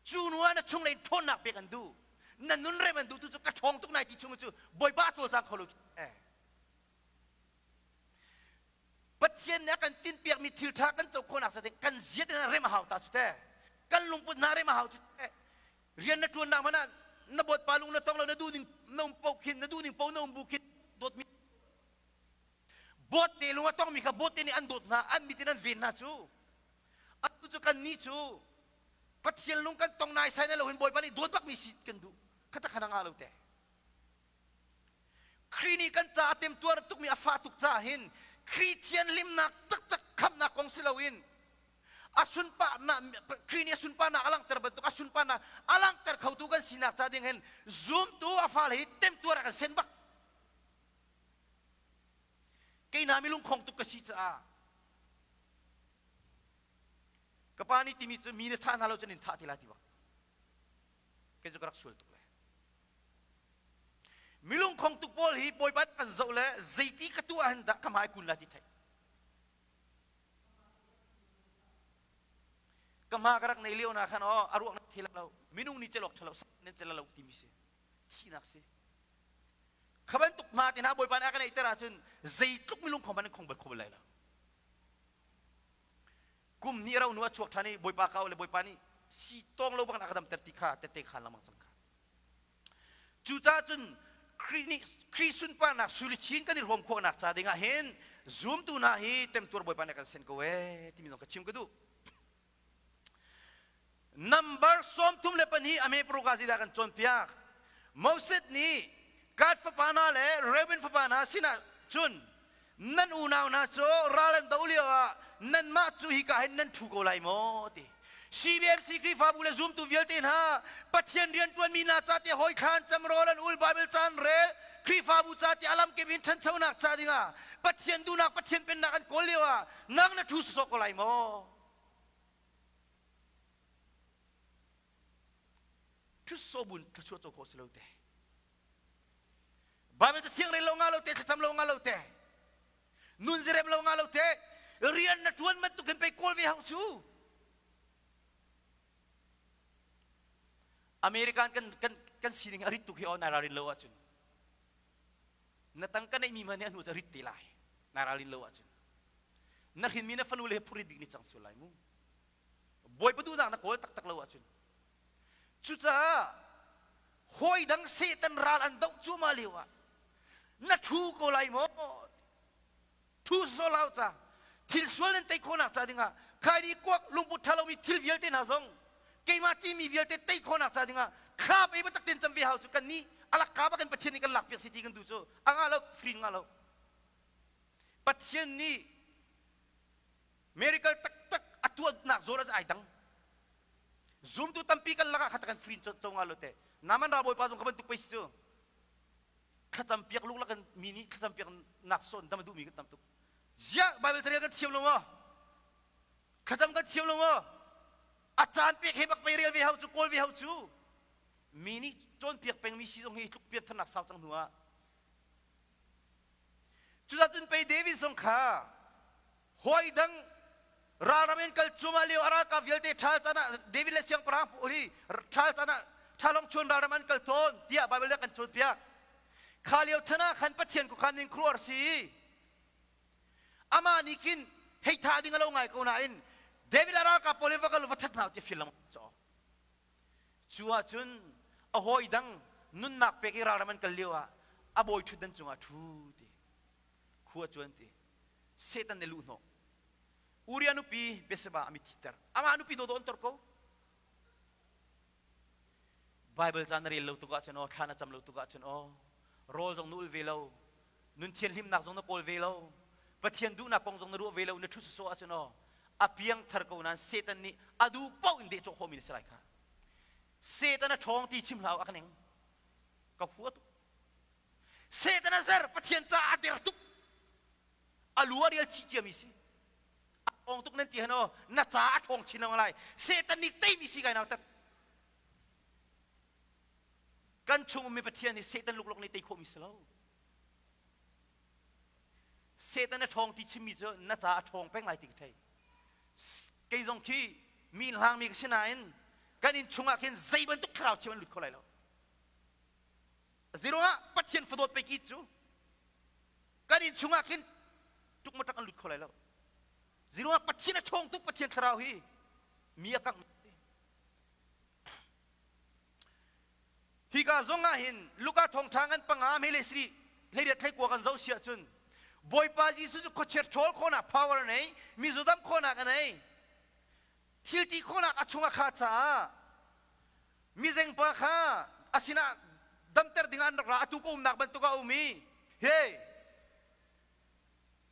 Cu hnu ah na chunglei in ṭhawnnak pek an duh. Na nun rem an duh tu cu ka ṭhawng tuk nai ti chung cu Bawipa a cawlcang kho lo. Eh. Pathian nih a kan tinhpiakmi thil ṭha kan co khawhnak ca kan zia te rem a hau ta cu te. Kan lungput hna rem a hau cu te. Rian na ṭuannak hmanh ah na bawtpa lung na tong lo na duh ning na um paoh khin na duh ning paoh na um bu khin dawtmi Bawtte lung a tongmi kha bawtte nih an dawt hna, an mit in an ven hna cu. Atu cu kannih cu Pathian lung kan tong naisai na loin Bawipa nih dawt bakmi si kan duh. Khata khana ngah lo te. Khrih nih kan caah temtuar tukmi a fah tuk caah hin Khrih thianhlimnak taktak khamhnak kong si loin a sunparnak Khrih nih a sunparnak a langhter bantuk a sunparnak a langhter khotu kan sinak ca ding hin zumtu a fale hi temtuar a kan sen bak. Kei hna milungkhong tuk ka si caah ka pa nih timi cu mi na thah hna lo cun in thah ti lai ti bak. Kei cu ka rak sual tuk le. Milungkhong tuk pawl hi Bawipa kan zoh le zeiti ka tuah hin dah ka hmai kun lai ti theih. Ka hma ka rak nei lio na khan aw a ruak na thil lo minung nih celok thalo nan cel lo timi si thihnak si Kha bantuk hma te hna Bawipa nih a kan eiter ahcun zeitluk minung khong hmanh an khong bal kho bal lai lo. Kum hnih ro hnu a chuak ṭhan i Bawipa ka le Bawipa nih si tawng lo bang a ka damter ti kha tette khan lengmang cang kha. Cucaah cun Khrih nih Khrih sunparnak sui luchin kan i hrawm khawhnak ca dingah hin Zumtu hna hi temtuar Bawipa nih a kan sen ko ee timi zong ka chim ka duh. Number 32 a me paruk ah zeidah kan cawnpiak? Moses nih Gad fapa hna le Reuben fapa hna sinah cun nan unau hna cu ral an do lio ah nanmah cu hika hin nan ṭhu ko lai maw ti. CBMC Khrihfabu le zumtu vialte hna Pathian rianṭuanmi hna ca te hawi thlan cam rawl an ul Bible caan rel Khrihfabu ca te alam kip in ṭhanchonak ca dingah Pathian duhnak Pathian pennak an kawl lio ah nang na ṭhu sawsawh ko lai maw? Ṭhutsobun thluachuah co khawh si lo te. Bible cathiang rel lo nga lo te, thlacam lo nga lo te, nun zirem lo nga lo te, rian na ṭuan bantuk in pei kawl ve hau cu. American kan kan kan sining a rit tuk hi aw nai ralrin lo ahcun na tangka neihmi hmanh nih a hnu cu a rit te lai nai ralrin lo ahcun na hrinmi na fanu le he phurit bik ni cang sual lai mu Bawipa duhnak na kawl taktak lo ahcun cucaah hawi dang Satan ral an doh cuahmah lio ah na thu ko lai maw thu solau ca thil sual nan tei khawhnak ca dingah khaini kuak lungput ṭha lomi thil vialte hna zong keimah timi vialte tei khawhnak ca dingah thla pe biatak tein cam ve hau cu kan nih alak ka bak in Pathian nih kan lak piak si ti kan duh cu a ngah lo free ngah lo Pathian nih Miracle taktak a tuahnak zawn ah ai dang. Zumtu tampi kan lakah kha kan free co nga lo te. Naman ra bawipa zong kha bantuk pei si cu. Thlacam piak luk lakan mi nih thlacam piak nak sawn dam duhmi kan tam tuk. Ziah Bible carel kan thiam lo maw? Thlacam kan thiam lo maw? A caan pek he bak pei rel ve hau cu kawl ve hau cu. Mi nih cawnpiak pengmi si zong hi tluk pian thannak sau cang hnu ah Cuzacun pei David zong kha hawi dang ralram in kal cungah lio a ralkap vialte ṭhal caan ah David le siangpahrang hi ṭhal caan ah ṭhalong chun ralram an kal tawn tiah Baibal nih a kan cawnpiak. Kha lio chan ah khan Pathian khuakhan ning khuaruahhar si. Amah nih khin hei thah ding a lo ngai ko nain David le ralkap pawl in va kal va that hna ti fial lang caw. Cu ahcun a hawi dang nunnak pek i ralram an kal lio ah a bawi ṭhutdan cungah ṭhu ti khua cuan ti Satan nih luh hnawh Uriah nupi Bathsheba a mit thiter amah nupi dawdawh an tor ko Bible ca na rel lo tuk ahcun aw thla na cam lo tuk ahcun aw rawl zong na ul ve lo nun thianhlimnak zong na kawl ve lo Pathian duhnak kong zong na ruah ve lo na ṭhu sawsawh ahcun aw a piang thar ko nain Satan nih a duh paoh in dehcawh khawhmi na si lai kha Satan a ṭhawng ti chim hlah a ka ning ka hua tuk Satan a zer Pathian caah a der tuk a lu a rial chih ciami si a ṭhawng tuk nan ti han aw na ca a ṭhawng chin lengmang lai Satan nih teimi si kai nau tat Kan chung ummi Pathian hi Satan lukluk nih tei khawhmi si lo. Satan a ṭhawng ti chimmi cu na ca a ṭhawng peng lai ti ka thei. Kei zong khi mi hlangmi ka si nain kan inn chungah khin zei bantuk thlarau chim an lut kho lai lo. Ziruangah Pathian fadawt pei ki cu kan inn chungah khin ṭukmaṭak an lut kho lai lo. Ziruangah Pathian a ṭhawng tuk Pathian thlarau hi mi a kangh Hika zong ah hin Luka thawngṭha ngan panga hmele siri hleiriat thleikua kan zoh si ahcun Bawipa Jesuh cu khuachiat ṭhawl khawhnak power a nei, mizaw dam khawhnak a nei, thil ti khawhnak a chung a kha caah mizengpa kha a sinah damter dingah an rak ra atu ka umnak bantuk a um i he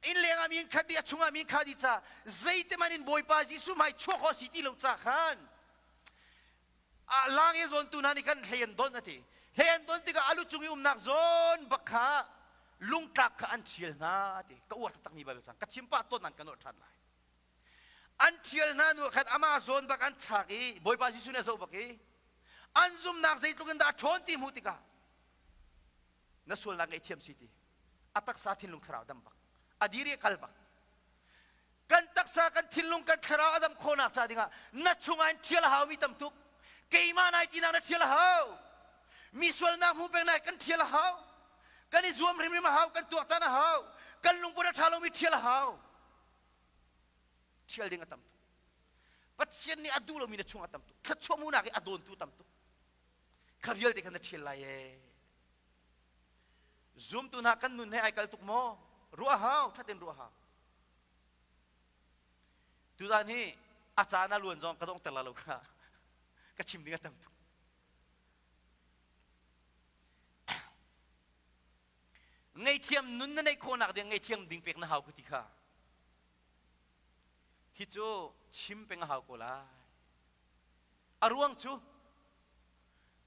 inn leng ah mi in khat dih a chungah mi in kha dih ca zeitiman in Bawipa Jesuh hmai chuak awh si ti lo ca khan lang i zawntu hna nih khan hlei an donh a ti hlei an donh tikah a lu cung i umnak zawn bak kha lungtlap kha an ṭhial hna a ti ka uar taktakmi Baibal cang ka chim pah tawn nan ka nolh ṭhan lai an ṭhial hna nu khan amah zawn bak an chak i Bawipa Jesuh nih a zoh bak i an zumnak zeitluk in dah a ṭhawn ti hmuh tikah na sualnak ngaihthiam si ti a taksa thinlung thlarau dam bak a dir i a kal bak kan taksa kan thinlung kan thlarau a dam khawhnak ca dingah na chungah in ṭhial a haumi tam tuk keimah nai tinak na ṭhial a hau mi sualnak hmu peng nai kan ṭhial a hau kan i zuam hrimhrim a hau kan tuaktan a hau kan lungput a ṭha lomi ṭhial a hau ṭhial ding a tam tuk Pathian nih a duh lomi na chung a tam tuk thluachuah hmuhnak i a dawntu tam tuk kha vialte kha na ṭhial lai ee zumtu hna kan nun he ai kal tuk maw? Ruah hau, thatin ruah hau. Tuzan hi a caan a luan zong ka dongter la lo kha. Ka chim ding a tam tuk. Ngaihthiam nun na neih khawhnak ding ngaihthiam ding pek na hau ku ti kha. Hi cu chim peng a hau ko lai. A ruang cu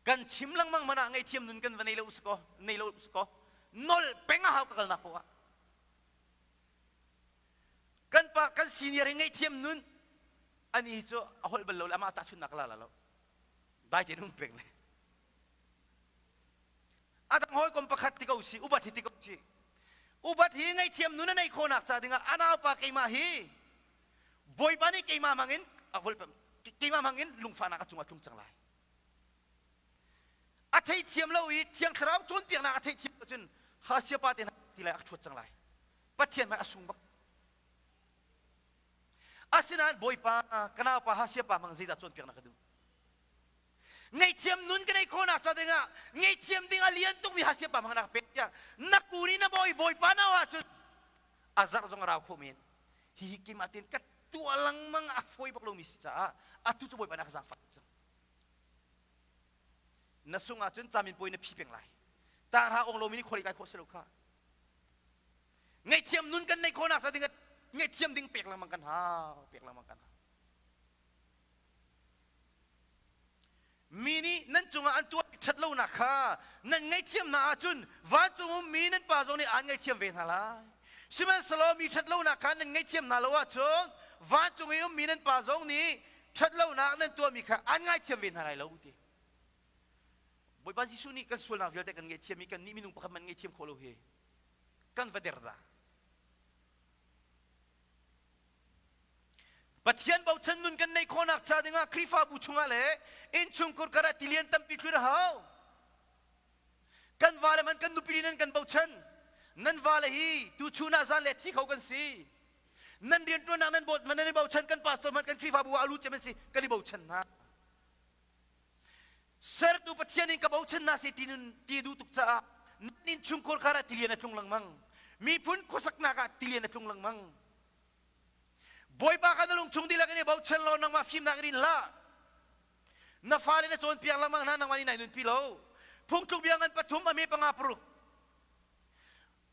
kan chim lengmang man ah ngaihthiam nun kan va nei lo sikaw, nei lo sikaw, nol peng a hau ka kalnak poah. Kan pa kan senior hi ngaihthiam nun ani hi cu a holh bal lo le amah tahchunnak la la lo. Dai tein um peng le. A dang hawikom pakhat ti ko si, upat hi ti ko si. Upat hi ngaihthiam nun a neih khawhnak ca dingah a naupa keimah hi Bawipa nih keimah hmangin a keimah hmangin lungfahnak a cungah tlung cang lai. A theithiam lo i Thiang Thlarau cawnpiaknak a theithiam lo cun Hasia pa te hna ti lai a ṭhuat cang lai. Pathian hmai a sung bak. Asinain Bawipa ka naupa Hasia pa hmang zeidah cawnpiaknak ka duh? Ngaihthiam nun ka neih khawhnak ca dingah ngaihthiam ding a lian tukmi Hasia pa hmang nak pek tiah na kun i na bawi Bawipa nau ahcun a zarh zong a rau kho men. Hihi keimah tein ka tuah lengmang a fawi bak lomi si caah atu cu Bawipa nih a ka zaangfah tuk cang. Na sung ahcun caminpuai na phi peng lai. Tanghra ong lomi nih khual i kai khawh si lo kha. Ngaihthiam nun kan neih khawhnak ca ding ngaihthiam ding pek lengmang kan hau, pek lengmang kan hau. Mi nih nan cungah an tuah ṭhat lonak kha nan ngaihthiam hna ahcun vancung ummi nan Pa zong nih aan ngaihthiam ve hna lai. Sihmanhsehlaw mi ṭhat lonak kha nan ngaihthiam hna lo ahcun vancung i ummi nan Pa zong nih ṭhat lonak nan tuahmi kha aan ngaithiam ve hna lai lo ti. Bawipa Jesuh nih kan sualnak vialte kan ngaihthiam i kannih minung pakhat man ngaihthiam khawh lo hi kan va der dah. Pathian bochan nun kan neih khawhnak ca dingah Khrihfabu chungah le innchungkhur karah tilian tampi tlun a hau. Kan vale man kan nupi nan kan bochan. Nan vale hi tuchun ah zan le thi kho kan si. Nan rianṭuannak nan bawt man nan i bochan kan pastor man kan Khrihfabu ah a lu cem an si kan i bochan hna. Sertu Pathian in ka bochan na si ti nun ti duh tuk caah nan innchungkhur kar ah tilian a tlung lengmang. Miphun khuasaknak ah tilian a tlung lengmang. Bawipa kha na lungchung dihlak in i bochan law nangmah fimnak in hlah. Na fale na cawnpiak lengmang hna nangmah nih nai nunpi lo. Phungtluk bia ngan pathum a me panga paruk.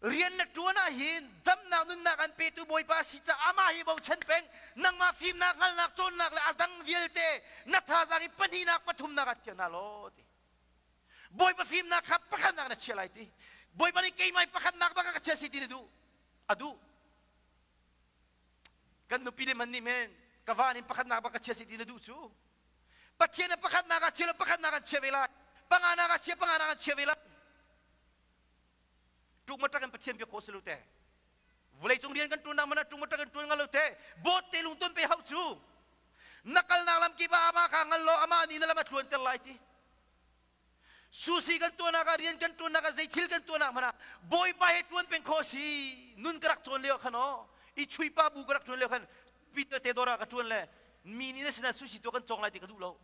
Rian na ṭuan ah hin damnak nunnak an petu Bawipa si caah amah hi bochan peng. Nangmah fimnak, hngalhnak, cawnnak le a dang vialte na thazaang i pahnihnak pathumnak ah chia hna law ti. Bawipa fimnak kha pakhatnak na chia lai ti. Bawipa nih keimah pakhatnak bak ka chia si ti na duh. A duh. Kan nupi le man nih men ka va nih pakhatnak bak ka chia si ti na duh cu. Pathian na pakhatnak ah chia lo pakhatnak an chia ve lai. Panganak ah chia panganak an chia ve lai. Ṭuk maṭak in Pathian bia khawh si lo te. Vawleicung rian kan ṭuannak man ah ṭuk maṭak in ṭuan ngal lo te. Bawt te lungton pe hau cu. Na kalnak lam kip ah amah kha ngal law amah nih na lam a tluanter lai ti. Susi kan tuahnak ah rian kan ṭuannak ah zei thil kan tuahnak hmanh ah Bawipa he ṭuan peng khawh si. Nun ka rak cawn lio khan aw i chuipa bu ka rak ṭuan lio khan Peter te dawr ah ka ṭuan le mi nih na sinah susi tuah kan cawng lai ti ka duh lo.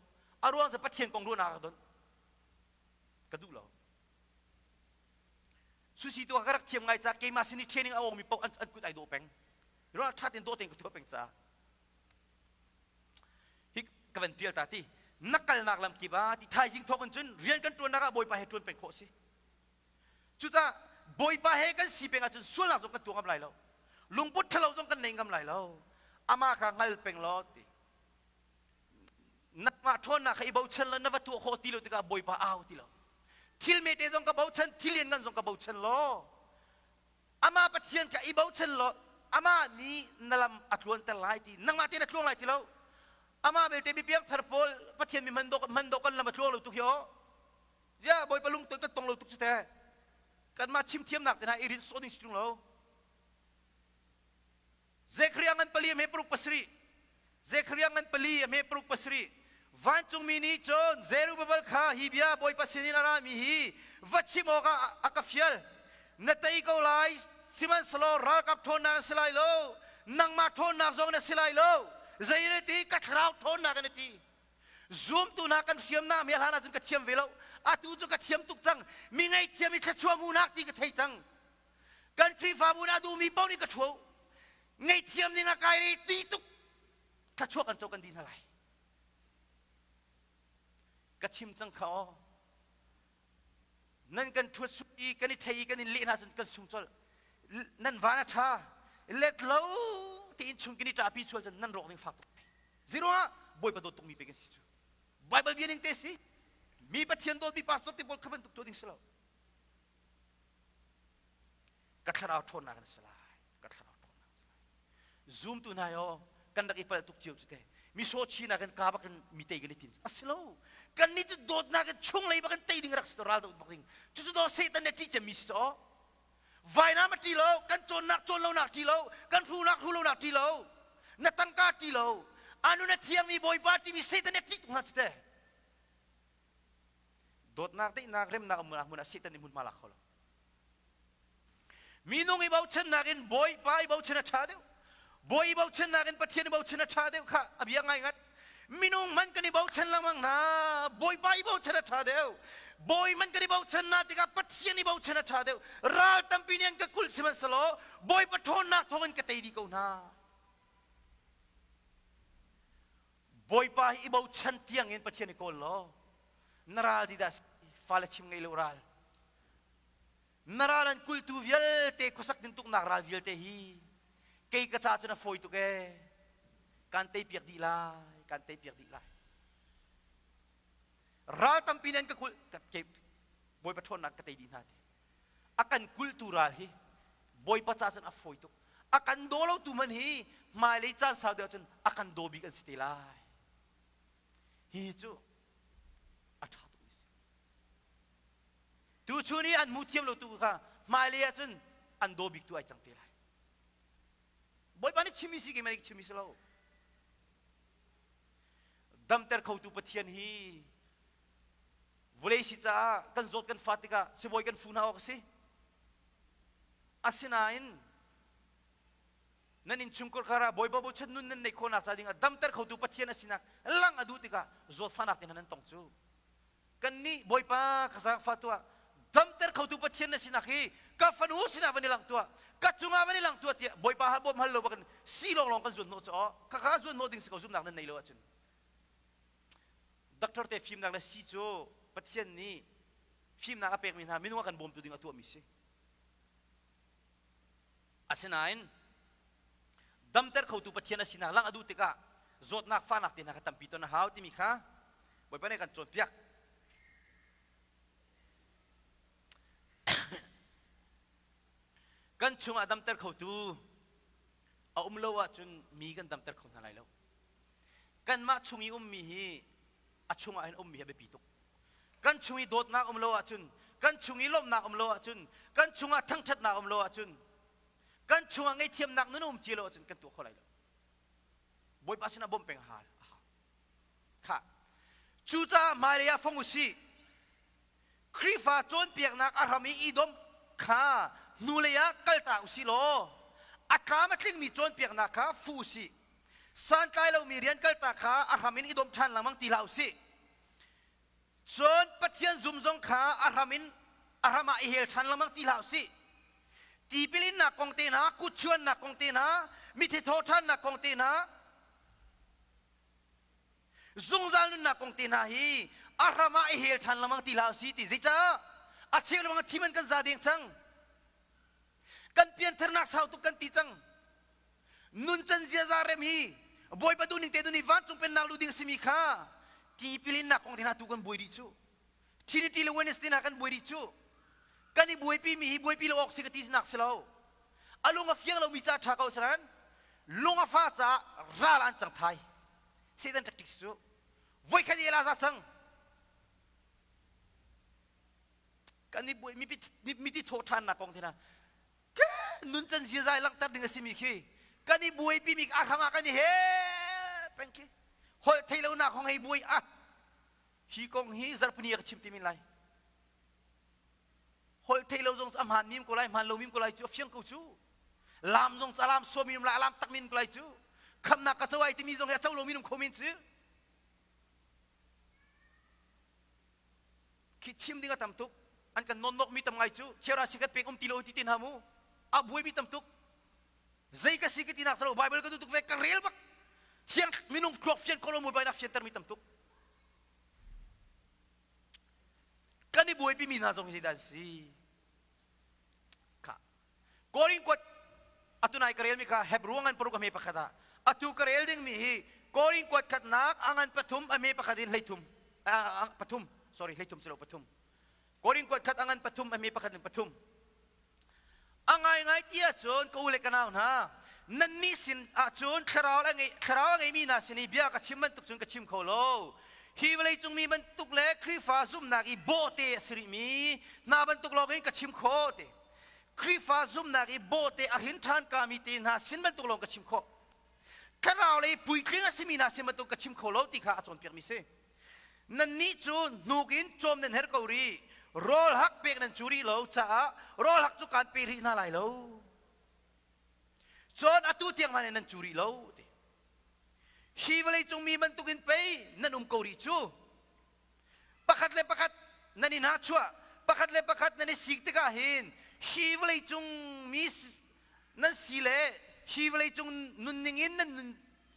A ruang cu Pathian kong ruahnak ka don. Ka duh lo. Susi tuah ka rak thiam ngai ca keimah sin i training a awngmi paoh an, an kut ai dawh peng. Ruang ṭha tein dawh tein ka tuah peng ca. Hi ka van pial ta ti na kalnak lam kip ah ti thaizing thawk in cun rian kan ṭuannak ah Bawipa he ṭuan peng khawh si. Cucaah Bawipa he kan si peng ahcun sualnak zong kan tuah ngam lai lo. Lungput ṭhalo zong kan nei ngam lai lo. Amah kha hngal peng law ti. Nangmah ṭhawnnak kha i bochan law na va tuah khawh ti lo tikah Bawipa au ti lo. Thil mete zong ka bochan, thil lianngan zong ka bochan law amah Pathian kha i bochan law amah nih na lam a tluanter lai ti nangmah tein a tluang lai ti lo. Amah belte mi piangthar pawl Pathian mi hman dawh hman dawh kan lam a tluang lo tuk hi aw. Ziah Bawipa lungton kan tong lo tuk cu teh. Kanmah chimthiamnak te hna i rinh sawh ding si ṭung lo. Zekhariah ngan pali a hme paruk pasarih. Zekhariah ngan pali a hme paruk pasarih. Vancungmi nih cun Zerubbabel kha hi bia Bawipa sinin a rami hi va chim awkah a ka fial. Na tei ko lai, sihmanhsehlaw ralkap ṭhawnnak na si lai lo, nangmah ṭhawnnak zong na si lai lo. Zei na ti? Ka thlarau ṭhawnnak na ti. Zumtu hna kan hriamnam hi a hlan ahcun ka thiam ve lo. Atu cu ka thiam tuk cang. Mi ngaihthiam i thluachuah hmuhnak ti ka thei cang. Kan Khrihfabu na duhmi paoh nih ka ṭhuo. Ngaihthiam ning a kai re ti tuk. Thluachuah kan co kan di hna lai. Ka chim cang kha aw. Nan kan ṭhuat su i kan i thei i kan in leh hna cun kan sung colh. Nan van a ṭha. Let lo tiin chung kan i ṭahpi chual cun nan rawk ding fak tuk. Ziruangah Bawipa dawt tukmi pe kan si cu. Bible bia ning te si. Mi Pathian dawtmi pastor te pawl kha bantuk tuah ding si lo. Ka thlarau ṭhawnnak na si lai. Ka thlarau ṭhawnnak si lai. Zoom tu hna yo kan rak i palh tuk cio cu te. Mi so chinak in ka bak in mi tei kan i tim. A si lo. Kan nih cu dawtnak in chunglei bak in tei ding rak si to ral do bak ding. Cucu do Satan ne ṭih cemmi si cu. Vainam a ṭi lo, kan cawnnak cawn lonak ṭi lo, kan hrunak hru lonak ṭi lo, na tangka ṭi lo, anu na thiangmi Bawipa timi Satan nih a ṭih tuk hna cu te. Dawtnak, daihnak, remnak umnak hmun ah Satan nih hmunhma lak kho lo. Minung i bochannak in Bawipa i bochan a ṭha deuh. Bawi i bochannak in Pathian i bochan a ṭha deuh kha a bia ngai ngat. Minung man kan i bochan lengmang hna. Bawipa i bochan a ṭha deuh. Bawi man kan i bochan na tikah Pathian i bochan a ṭha deuh. Ral tampi nih an ka kulh sihmanhsehlaw Bawipa ṭhawnnak thawngin ka tei dih ko hna. Bawipa hi i bochan tiangin Pathian i kawl law na ral ti dah fale chim ngei lo ral na ral an kultu vialte khuasak tintuknak ral vialte hi kei ka ca cun a fawi tuk ee kan tei piak dih lai kan tei piak dih lai ral tampi nan ka kulh ka ke bawipa ṭhawnnak ka tei dih hna ti a kan kulhtu ral hi bawipa ca cun a fawi tuk a kan daw lo tu man hi hmailei caan sau deuh cun a kan daw bik an si te lai hi cu a ṭha tuk mi si Tuchun i an hmu thiam lo tu kha hmailei ah cun an daw bik tu ai cang te lai. Bawipa nih chimmi si keimah nih chimmi si lo. Damter khotu Pathian hi vawlei si caah kan zawt kan fat tikah sibawi kan fu hna awk a si. Asinain nan innchungkhar kar ah Bawipa bochan nun nan neih khawhnak ca dingah damter khotu Pathian a sinak lang a duh tikah zawtfahnak te hna nan tong cu. Kannih Bawipa ka zaangfah tuah, damter khotu Pathian na sinak hi ka fanu sinah van i lang tuah, ka cungah van i lang tuah tiah Bawipa hal bawm hal lo bakin si lawnglawng kan zuan hnawh cu aw khakha zuan hnawh ding si ko zumhnak nan nei lo ahcun. Doctor te fimnak le si cu Pathian nih fimnak a pekmi hna minung a kan bawmtu ding a tuahmi si. Asinain damter khotu Pathian a sinak langh a duh tikah zawtnak fahnak te hna kha tampi ton a hau timi kha Bawipa nih kan cawnpiak. Kan chungah damter khotu a um lo ahcun mi kan damter kho hna lai lo. Kanmah chung i ummi hi a chungah hin ummi hi a biapi tuk. Kan chung i dawtnak um lo ahcun, kan chung i lawmhnak um lo ahcun, kan chungah thangṭhatnak um lo ahcun, kan chungah ngaihthiamnak nun um cia lo ahcun kan tuah kho lai lo. Bawipa sinah bawmh peng a hal. Kha. Cucaah hmailei ah fong usih. Khrihfa cawnpiaknak a hram i i kha hnulei ah kalta usih law a tlam a tlingmi cawnpiaknak kha fu usih. Santlai lomi rian kalta kha a hram in i dom ṭhan lengmang ti hlah usih. Cun Pathian zum zong kha a hram in a hram ah i hel ṭhan lengmang ti hlah usih. Tipil innak kong te hna, kutchuannak kong te hna, mithi thawhṭhannak kong te hna, zungzal nunnak kong te hna hi a hram ah i hel ṭhan lengmang ti hlah usih ti zeicah a cheu lengmang thim an kan za deng cang. Kan piantharnak sau tuk kan ti cang. Nuncan ziaza rem hi Bawipa duhning te dun i vancung pennak lu ding simi kha tipil innak kong te hna tu kan buai dih cu. Trinity le Wednesday hna kan buai dih cu. Kan i buaipi mi hi buaipi lo awk si ka ti nak si lo. A lung a fiang lomi ca ṭha ko saran lung a fa caah ral an cang thai. Satan tactics cu voikhat i za cang. Kan i buai mipi thawh ṭhannak kong te hna nuncan ziazai langhter ding a simi khi kan i buaipi mi a hrang ah kan i he peng khi holh theih lonak hong hei buai ah hi kong hi zarhpini ah ka chim ti min lai holh theih lo zong a hmaan mim ko lai hmaan lo mim ko lai cu a fiang ko cu lam zong ca lam suami um lai lam tak min ko lai cu khamnak ka co ai timi zong hi a co lo min um kho min cu khi chim ding a tam tuk an kan nawnnok mi tam ngai cu chera si kan pek um ti lo ti te hna mu. A buaimi tam tuk. Zei ka si ka tinak salo Bible ka duh tuk ve ka rel bak. Thiang minung thluak fian kholo mu bai nak fianter mi tam tuk. Kan i buaipi mi hna zong hi zeidah an si? Kha. Korin kuat atu nai ka rel mi kha Hebrew ngan paruk a hme pakhat ah atu ka rel ding mi hi Korin kuat khatnak a ngan pathum a hme pakhat in hleithum pathum sorry hleithum si lo pathum Korin kuat khat a ngan pathum a hme pakhat in pathum a ngaingai ti ahcun ka u le ka nau hna nannih sin ahcun thlarau a ngei thlarau a ngeimi hna sin i bia ka chim bantuk cun ka chim kho lo hi vawleicung mi bantuk le Khrihfa zumhnak i bawhte a si rihmi hna bantuk lawng in ka chim khawh te Khrihfa zumhnak i bawhte a hrin ṭhan kami te hna sin bantuk lawng ka chim khawh. Thlarau lei puitling a simi hna sin bantuk ka chim kho lo ti kha a cawnpiakmi si. Nannih cu hnuk in cawm nan herh ko rih. Rawl hak pek nan cu rih lo caah rawl hak cu kaan pe rih hna lai lo. Cun atu tiang hmanh nan cu rih lo ti. Hi vawleicung mi bantukin pei nan um ko rih cu. Pakhat le pakhat nan i hnachuah, pakhat le pakhat nan i sik tikah hin hi vawleicung mi nan si le hi vawleicung nunning in nan nun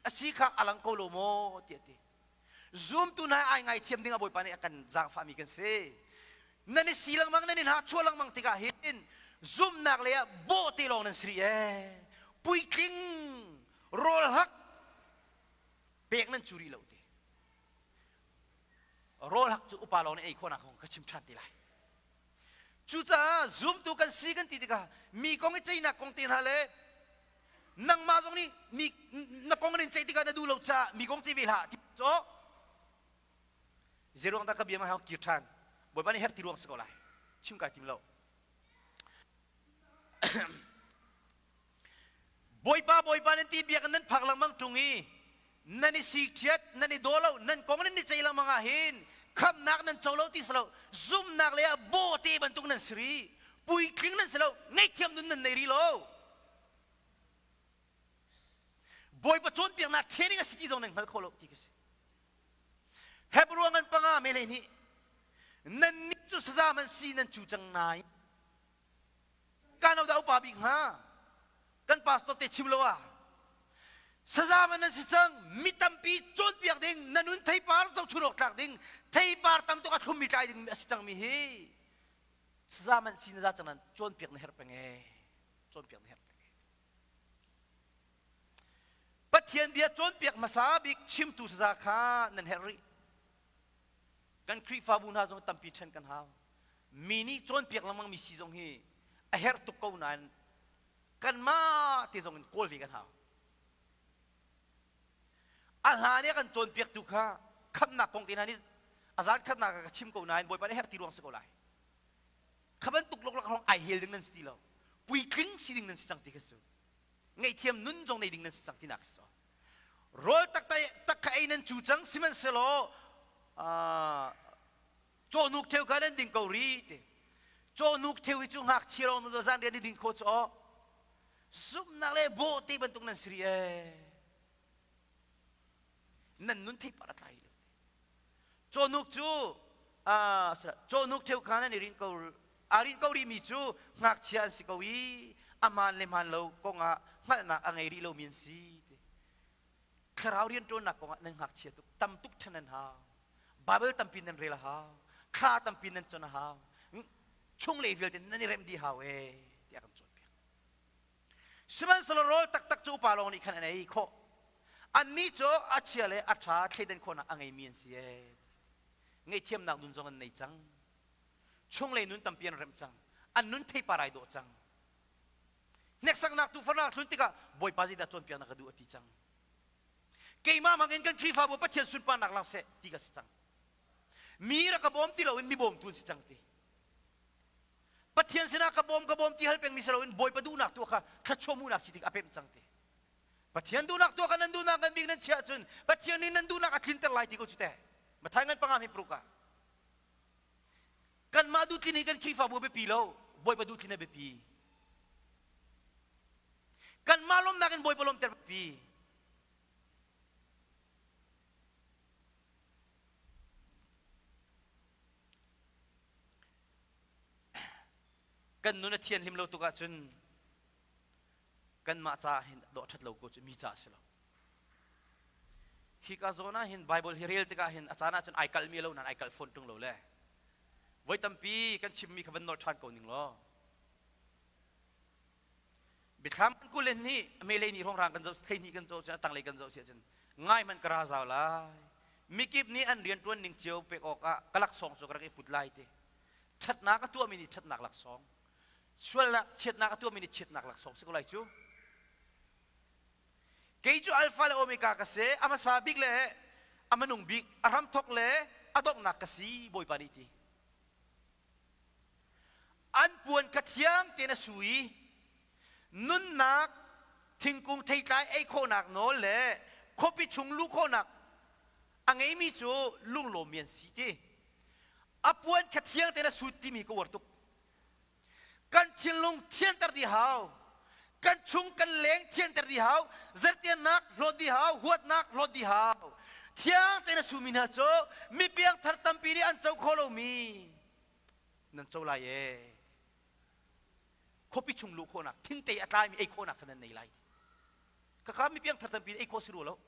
a si kha a lang ko lo maw tiah ti. Zumtu hna ai ngaithiam ding ah Bawipa nih a kan zaangfahmi kan si. Nan i si lengmang, nan i hnachuah lengmang tikah hin zumhnak lei ah bawhte lawng nan si rih ee. Puitling rawl hak pek nan cu rih lo ti. Rawl hak cu upa lawng nih ei khawhnak kong ka chim ṭhan te lai. Cucaah zumtu kan si kan ti tikah mi kong i ceihnak kong te hna le nangmah zong nih mi na kong an in ceih tikah na duh lo caah mi kong ceih ve hlah ti cu zeiruang dah ka bia ma hau kir ṭhan Bawipa nih herh ti ruang si ko lai chim kai tim lo Bawipa Bawipa nan ti biakinn nan phak lengmang ṭung i nan i sikṭhiat nan i daw lo nan kong nan i ceih lengmang ah hin khamhnak nan co lo ti si lo zumhnak lei ah bawhte bantuk nan si rih puitling nan si lo ngaihthiam nun nan nei rih lo Bawipa cawnpiaknak training a si ti zong nan hngal kho lo ti ka si Hebrew ngan panga mele nih nan nih cu saza man si nan cu cang nain Kano dah upa bik hnga? Kan pastor te chim lo ah. Saza man nan si cang, mi tampi cawnpiak ding, na nun theipar zohchun awk tlak ding, theipar tam tuk a thlummi tlai ding a si cangmi hi saza man si na za cang nan cawnpiak na herh peng ee. Cawnpiak na herh peng ee. Pathian bia cawnpiak hmasa bik chimtu saza kha nan herh rih. Kan Khrihfabu hna zong tampi ṭhen kan hau. Mi nih cawnpiak lengmang mi si zong hi a herh tuk ko nain kanmah te zong in kawl ve kan hau. A hlan i a kan cawnpiaktu kha khamhnak kong te hna nih a zan khatnak ah ka chim ko nain Bawipa nih herh ti ruang si ko lai. Kha bantuk luklak hrawng ai hel ding nan si ti lo. Puitling si ding nan si cang ti kha su. Ngaihthiam nun zong nei ding nan si cang tinak si. Rawl tak kha ei nan cu cang sihmanhsehlaw cawhnuk ṭheu kha nan ding ko rih ti. Cawhnuk ṭheu hi cu ngakchia lawng nu zan rian i ding kho cu aw. Zumhnak le bawhte bantuk nan si rih ee. Nan nun theipar a tlai lo ti. Cawhnuk cu cawhnuk ṭheu kha nan i rin ko aa rin ko rihmi cu ngakchia an si ko i a hmaan le hmaan lo kongah hngalhnak a ngei rih lomi an si ti. Thlarau rianṭuannak kongah nan ngakchia tuk, tam tuk ṭhen nan hau. Bible tampi nan rel a hau. Thla tampi nan cawn a hau. Chunglei vialte nan i remh dih hau ee tiah kan cawnpiak. Sihmanhsehlaw rawl taktak cu upa lawng nih khan an ei khawh. Annih cu a chia le a ṭha thleidan khawhnak a ngeimi an si ee. Ngaihthiamnak nun zong an nei cang. Chunglei nun tampi an remh cang. An nun theipar ai dawh cang. Hneksaknak tuufarnak tlun tikah Bawipa zeidah cawnpiaknak ka duh a ti cang. Keimah hmang in kan Khrihfabu Pathian sunparnak lang seh ti ka si cang. Mi rak ka bawm ti loin mi bawmtu an si cang ti. Pathian sinah ka bawm ka bawm ti hal pengmi si loin Bawipa duhnak tu kha thluachuah hmuhnak si tik a pemh cang ti. Pathian duhnak tuah kha nan duhnak ngan bik nan chiah ahcun Pathian nih nan duhnak a tlinter lai ti ko cu teh. Mathai ngan panga hme paruk ah. Kanmah duhtlin hi kan Khrihfabu a biapi lo, Bawipa duhtlin a biapi. Kanmah lawmnak in Bawipa lawmter biapi. Kan nun a thianhlim lo tuk ahcun. Kanmah caah hin dawh ṭhat lo ko cu mi ca si lo. Hika zawn ah hin Bible hi rel tikah hin a caan ahcun ai kalhmi lo nain ai kalh fawn ṭung lo le voi tampi kan chimmi kha van nolh ṭhan ko ning law Biathlam 22 melei ni hrawnghrang kan zoh 12 kan zoh cun a tanglei kan zoh si ahcun ngai hmanh ka ra zau lai. Mikip nih an rianṭuan ning cio pek awkah ka laksawng cu ka rak i put lai ti. Ṭhatnak a tuahmi nih ṭhatnak laksawng, sualnak chiatnak a tuahmi nih chiatnak laksawng si ko lai cu. Kei cu Alpha le Omega ka si, a hmasa bik le a hmanung bik, a hramthawk le a donghnak ka si, Bawipa nih ti. An puan kha thiang tein a su i nunnak thingkung theitlai ei khawhnak nawl le khuapi chung luh khawhnak a ngeimi cu lunglawmmi an si ti. A puan kha thiang tein a sut timi ka uar tuk. Kan thinlung thianter dih hau. Kan chung kan leng thianter dih hau. Zertiannak hlawt dih hau. Huatnak hlawt dih hau. Thiang tein a sumi hna cu mi piangthar tampi nih an co kho lomi nan co lai ee. Khuapi chung luh khawhnak, thingte a tlaimi ei khawhnak kha nan nei lai. Khakha mi piangthar tampi nih ei khawh si rua lo.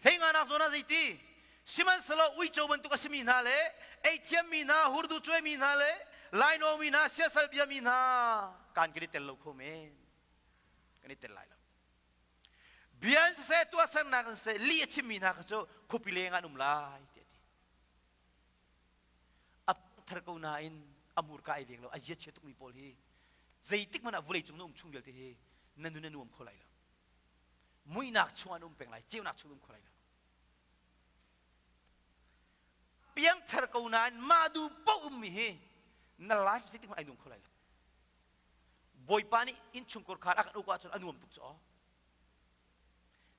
Hleinganak zawn ah zeiti? Sihmanhsehlaw uico bantuk a simi hna le ei thiammi hna, hurdu cuaimi hna le lainawngmi hna, siasal biami hna kan kan i tel lo kho men. Kan i tel lai lo. Bia in siseh, tuahsernak in siseh, lih a chimmi hna kha cu khuapi leng ah an um lai tiah a ti. A thar ko nain a hmurka ai veng lo, a zia chia tukmi pawl hi zeitik hmanh ah vawlei cung na um chung vialte hi na nun a nuam kho lai lo. Muihnak chung an um peng lai, ceunak chung um kho lai lo. Piangthar ko nain mah duh paoh ummi hi na life zeitik hmanh ai nuam kho lai lo. Bawipa nih innchungkhar khar a kan uk ahcun a nuam tuk cu aw.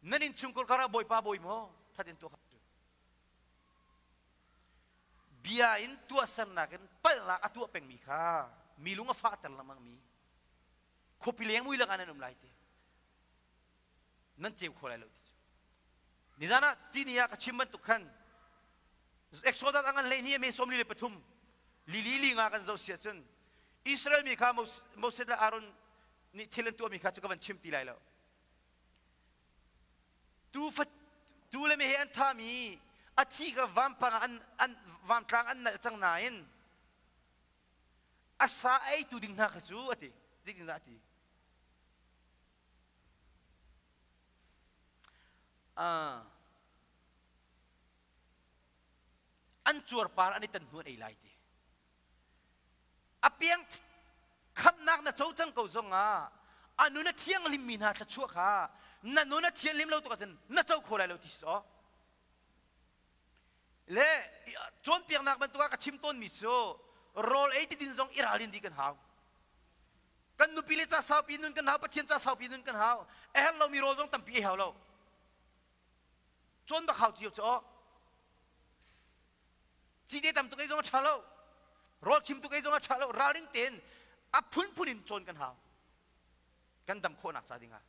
Nan innchungkhar khar ah Bawipa bawi maw? That in tuah cu. Bia in tuahsernak in palhnak a tuah pengmi kha mi lung a fahter lengmangmi khuapi leng mui lakah nan um lai ti. Nan ceu kho lai lo ti cu. Nizan ah tini ah ka chim bantuk khan Exodus a ngan 12 a me 43 lili li nga kan zoh si ahcun Israel mi kha Moses le Aaron nih thil an tuahmi kha cu ka van chim ti lai lo. Tu tu le meheh an thami a thi ka vampang ah an, an vamtlang an nalh cang nain a sa eitu ding hna kha cu a ti. Zeitindah a ti? Uh, an cuarpar an i tan hnu an ei lai ti. A piang khamnak na co cang ko zongah a nun a thianghlimmi hna thluachuah kha na nun a thianghlim lo tuk ahcun na co kho lai lo ti si Le cawnpiaknak bantuk ah ka chim tawnmi cu rawl ei ti din zong i ralrin dih kan hau. Kan nupi le ca saupi nun kan hau, Pathian ca saupi nun kan hau. A herh lomi rawl zong tampi ei hau lo. Cawn bak hau cio cu aw. Cite tam tuk ei zong a ṭha lo. Rawl khim tuk ei zong a ṭha lo. Ralring tein a phunphun in cawn kan hau. Kan dam khawhnak ca dingah.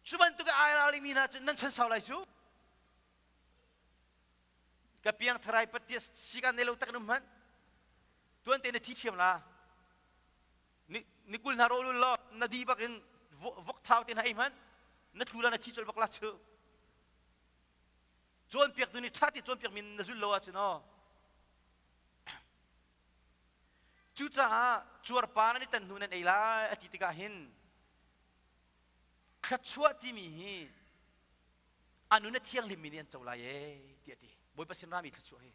Cu bantuk ai ralringmi hna cu nan chan sau lai cu. Ka piang tharai patia sika ne lo tak num hmanh. Tuan te na thi thiam la. Ni ni kul hna rawl law na di bak in vok thau te hna ei hmanh. Na tlu la na thi chol bak la chu. Cawnpiaktu nih ṭha ti cawnpiakmi na zulh lo ahcun aw. Cucaah cuarpa nan i tan hnu nan ei lai a ti tikah hin thluachuah timi hi a nun a thianghlimmi nih an co lai ee ti a ti. Bawipa sin rami thluachuah hi.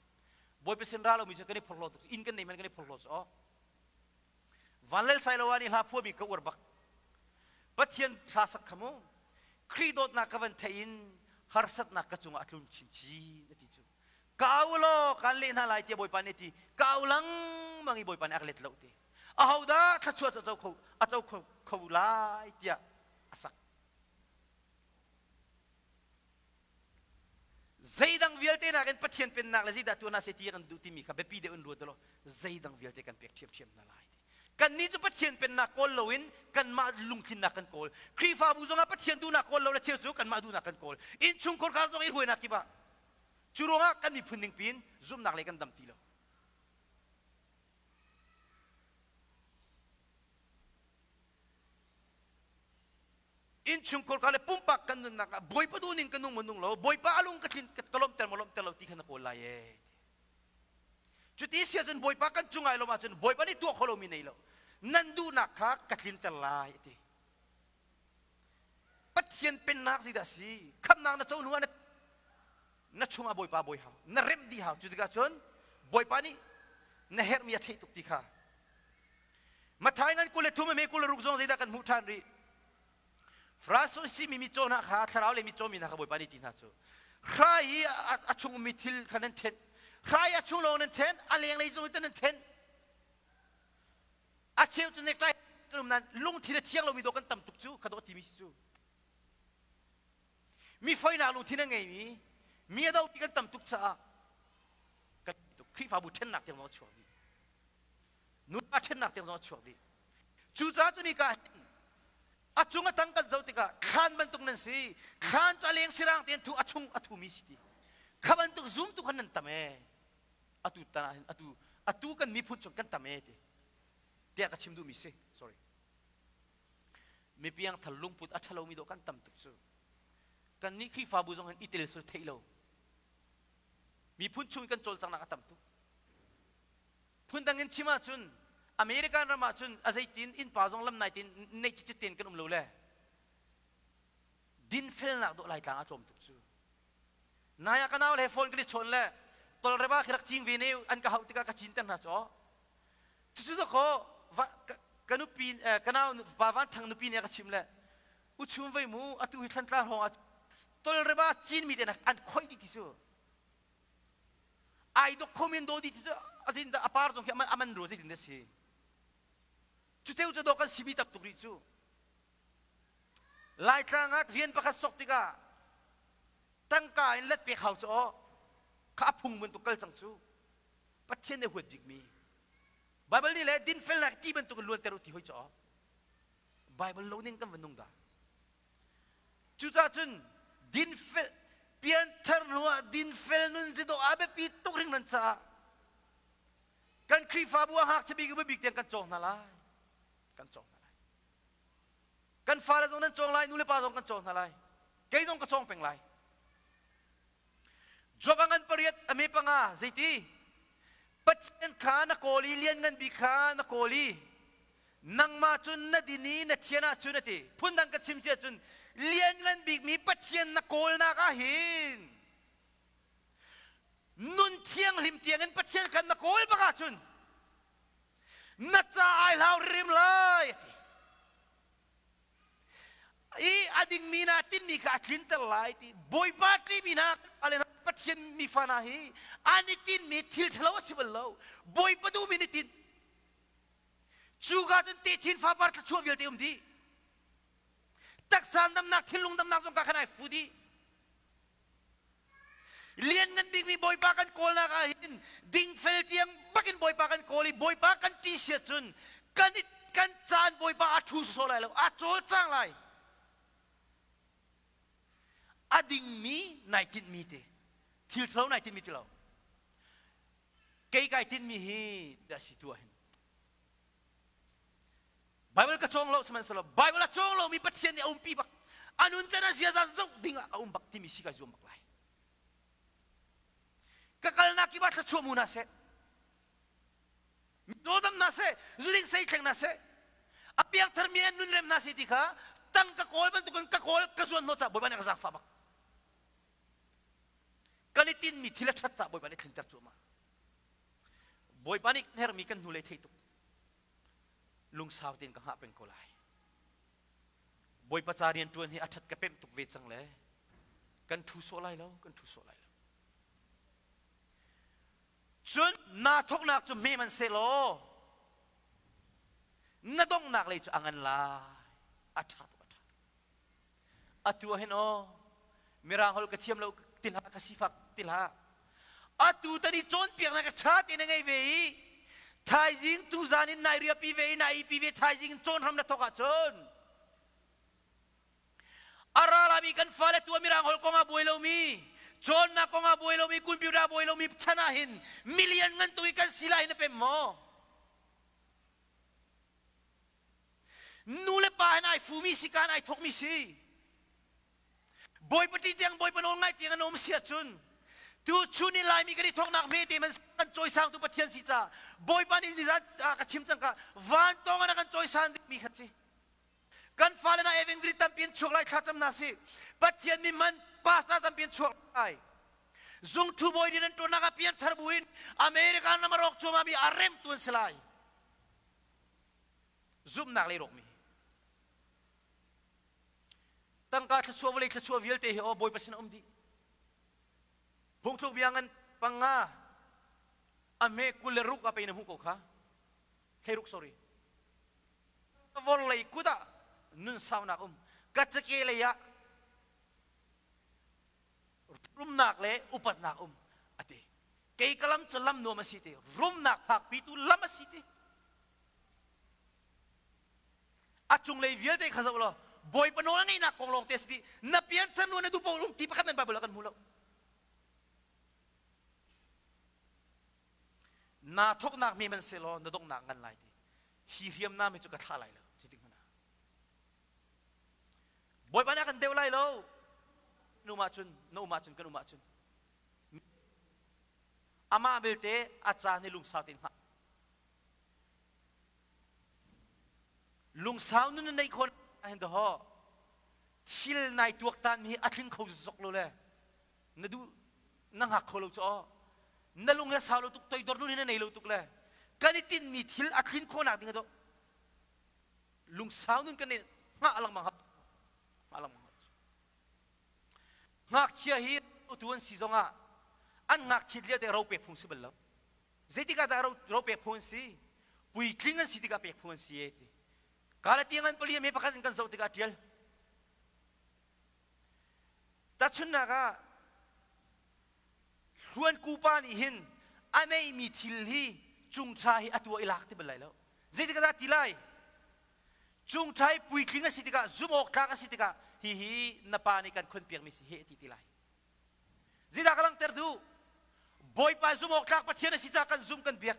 Bawipa sin ra lomi cu kan i phorhlaw tuk. Inn kan nei hmanh kan i phorhlaw cu aw. Vanlel Sailoa nih hla phuahmi ka uar bak. Pathian hla sak kha mu. Khrih dawtnak ka van theih in harsatnak ka cungah a tlun chinchin a ti cu. Ka au law kaan leh hna lai tiah Bawipa nih a ti. Ka au lengmang i Bawipa nih a ka let lo ti. Ahodah thluachuah cu a co kho, a co kho, kho lai tiah a sak. Zeidang vialte nakin Pathian pennak le zeidah tuah hna seh ti kan duh timi kha biapi deuh in ruat law zeidang vialte kan pek ṭhiamṭhiam hna lai ti. Kannih cu Pathian pennak kawl loin kanmah lungtlinnak kan kawl. Khrihfabu zongah Pathian duhnak kawl lo le cheu cu kanmah duhnak kan kawl. Innchungkhar kar zong i hruainak kip ah. Cu ruangah kan miphun ning piin zumhnak lei kan dam ti lo. Innchungkhar ka le pumpak kan nunnak ah Bawipa duhning ka nung maw nung lo, Bawipa a lung ka tlin ka lawmhter maw lawmhter lo ti kha na kawl lai ee. Cuti si ahcun Bawipa kan cung ai lawm ahcun Bawipa nih tuah kho lomi nei lo. Nan duhnak kha ka tlinter lai a ti. Pathian pennak zeidah a si? Khamhnak na co hnu ah na, na chungah Bawipa bawi hau. Na remh dih hau. Cu tikah cun Bawipa nih na herhmi a theih tuk ti kha. Matthai ngan 23 a me 26 zong zeidah kan hmuh ṭhan rih? Farasi simi mitcaw hna kha thlarau le mitcaw mi hna kha Bawipa nih ti hna cu hrai hi a chung ummi thil kha nan thenh hrai a chung lawng nan thenh a lenglei zong in nan thenh a cheu cu necktie kan um nain lungthin a thiang lomi dawh kan tam tuk cu kha dawh timi si cu mi foinak lungthin a ngeimi mi a do ti kan tam tuk caah kan tuk Khrihfabu ṭhennak tiang zong a chuak dih nupa ṭhennak tiang zong a chuak dih cucaah cu nika hin a cung a tang kan zoh tikah thlan bantuk nan si thlan cu a leng sirang tein thu a chung a thumi si ti kha bantuk zumtu khan nan tam ee atu tan ah hin atu atu kan miphun chung kan tam ee ti tiah ka chim duhmi si sorry mipiang thal lungput a ṭhalomi dawh kan tam tuk cu kan nih Khrihfabu zong hin i tel sul theih lo miphun chung kan cawlcanghnak a tam tuk Phundang in chim ahcun American ram ahcun a zeitin innpa zong lam nai tin neih cicit tein kan um lo le dinfelnak dawh Laitlang a tlawm tuk cu. Nai ah ka nau le phone kan i chawn le tolreba khi rak cing ve ne an ka hauh tikah ka cinter hna cu. Cucu dakaw ka nupi ka nau pa Van Thang nupi nih a ka chim le u chum vei mu atu hi Thlantlang hrawng ah tolreba cinmi te an khoih dih ti cu. Ai dok khomi an daw dih ti cu azin dah a par zong khi a man rua zeitin dah si. Cuceu cu dawh kan simi tak tuk rih cu. Laitlang ah rian pakhat sok tikah tangka in let pek hau cu aw kha a phung bantuk kal cang cu. Pathian nih huat bikmi. Bible nih le dinfelnak ti bantuk in luanter u ti hoi cu aw. Bible lo ning kan va nung dah. Cucaah cun dinfel pianthar hnuah dinfel nun si dawh a biapi tuk hringhran caah kan Khrihfabu ah ngakchia bik bik tiang kan cawng hna lai. Kan cawng hna lai. Kan fale zong nan cawng lai, nu le pa zong kan cawng hna lai. Kei zong ka cawng peng lai. Job a ngan pariat a me panga zeiti Pathian kha na kawl i lianngan bik kha na kawl i nangmah cun na din i na thian ahcun a ti phundang ka chim cia cun lianngan bikmi Pathian na kawlnak ah hin nun thianghlim tiangin Pathian kha na kawl bak ahcun na ca ai hlau rim lai a ti i a dingmi na tinmi kha a tlinter lai ti Bawipa ṭihmi hna ale Pathian mi fa hna hi an i tinmi thil ṭhalo a si bal lo Bawipa duhmi ni tin cuka cun techin fapar thluachuah vialte um dih taksa damnak thinlung damnak zong ka khan ai fu dih Lianngan bikmi Bawipa kan kawlnak ah hin dingfel tiang bakin Bawipa kan kawl i Bawipa kan ṭih si ahcun kan i kan caan Bawipa a ṭhu sawsawh lai lo, a cawlcang lai. A dingmi nai tinhmi ti, thil ṭhalo nai tinhmi ti lo. Kei kai tinhmi hi dah si tu ah hin. Bible ka cawng lo sihmanhsehlaw Bible a cawng lomi Pathian nih a umpi bak a nun can a ziaza zoh ding ah a um bak timi si kai zuam bak lai ka kalnak kip ah thluachuah mu hna seh mizaw dam hna seh zuling sei thleng hna seh a piangthar mi an nun rem hna seh ti kha tang ka kawl bantukin ka kawl ka zuan hnawh ca Bawipa nih a ka zaangfah bak kan i tinmi thil a ṭhat ca Bawipa nih thlinter cuahmah Bawipa nih hermi kan hnulei thei tuk lungsau tein ka hngah peng ko lai. Bawipa ca rian ṭuan hi a ṭhat ka pemh tuk ve cang le kan ṭhu sawh lai lo, kan ṭhu sawh lai lo. Cun naa thawknak cu hme hmanh sehlaw na donghnak lei cu a ngan lai. A ṭha tuk, a ṭha tuk. Atu ah hin aw Mirang holh ka thiam lo ti hlah ka sifak ti hlah. Atu tan i cawnpiaknak ka ṭha tein a ngei ve i thaizing tuzan in nai riapi ve i nai ipi ve thaizing in cawn hram na thawk ahcun a ra lami kan fale tu Mirang holh kong ah buai lomi cawnnak kong ah buai lomi computer buai lomi chan ah hin million ngan tu i kan si lai na pem maw? Nu le pa hin ai fumi si kaan ai thawkmi si. Bawipa ṭih tiang Bawipa nawl ngai tiang an um si ahcun tu chun in Laimi kan i thawknak hmete man kan cawisangtu Pathian si caah Bawipa nih nizan ah ka chim cang ka van tawng in a kan cawisan dingmi kha si. Kan fale na evangelist tampi an chuak lai thlacam hna si. Pathian mi man pastor tampi an chuak lai. Zungthu bawi din an ṭuannak ah pianthar buin American ram a rawk cuahmah mi a remtu an si lai. Zumhnak lei rawkmi. Tangka thluachuah vawlei thluachuah vialte hi aw Bawipa sin a um dih. Phungthluk bia ngan panga a hme 26 a pe na hmuh ko kha. Thleiruk sorry. Vawlei kut ah nun saunak um. Ka cake lei ah rumnak le upatnak um a ti. Kei ka lam cu lam nuam a si ti. Rumnak phakpitu lam a si ti. A cunglei vialte kha zoh law Bawipa nawl a ngeihnak kong lawng te a si ti. Na pianthar nu na duh paoh um ti pakhat nan Bible ah kan hmu lo. Naa thawknak mi hmanhsehlaw na donghnak ngan lai ti. Hi hriamnam hi cu ka thlah lai lo. Ti hmanh ah. Bawipa nih a kan deuh lai lo. Na um ahcun, na um ahcun, kan um ahcun. Amah belte a caan hi lungsau tein hngah. Lungsau nun na neih khawh hin daw thil nai tuaktan mi hi a tling kho zok lo le na duh na hngak kho lo cu aw na lung he sau lo tuk toidor nun hi na nei lo tuk le kan i tinhmi thil a thlin khawhnak ding ah lungsau nun kan nei hngah lengmang hngah lengmang ngakchia hi tu an si zongah an ngakchiat lio te ro pek phung si bal lo Zeitik ah dah ro pek phu an si? Puitling an si tikah pek phu an si e ti. Galati ngan pali me pakhat in kan zoh tikah ṭial. Tahchunhnak ah hluan kupa nih hin a neihmi thil hi cungṭha hi a tuah i lak ti bal lai lo. Zeitik ah dah ti lai? Cungṭha hi puitling a si tikah zumh awk tlak a si tikah hihi na pa nih kan khonpiakmi si he ti ti lai. Zeidah ka langhter duh? Bawipa zumh awk tlak Pathian a si caah kan zum kan biak.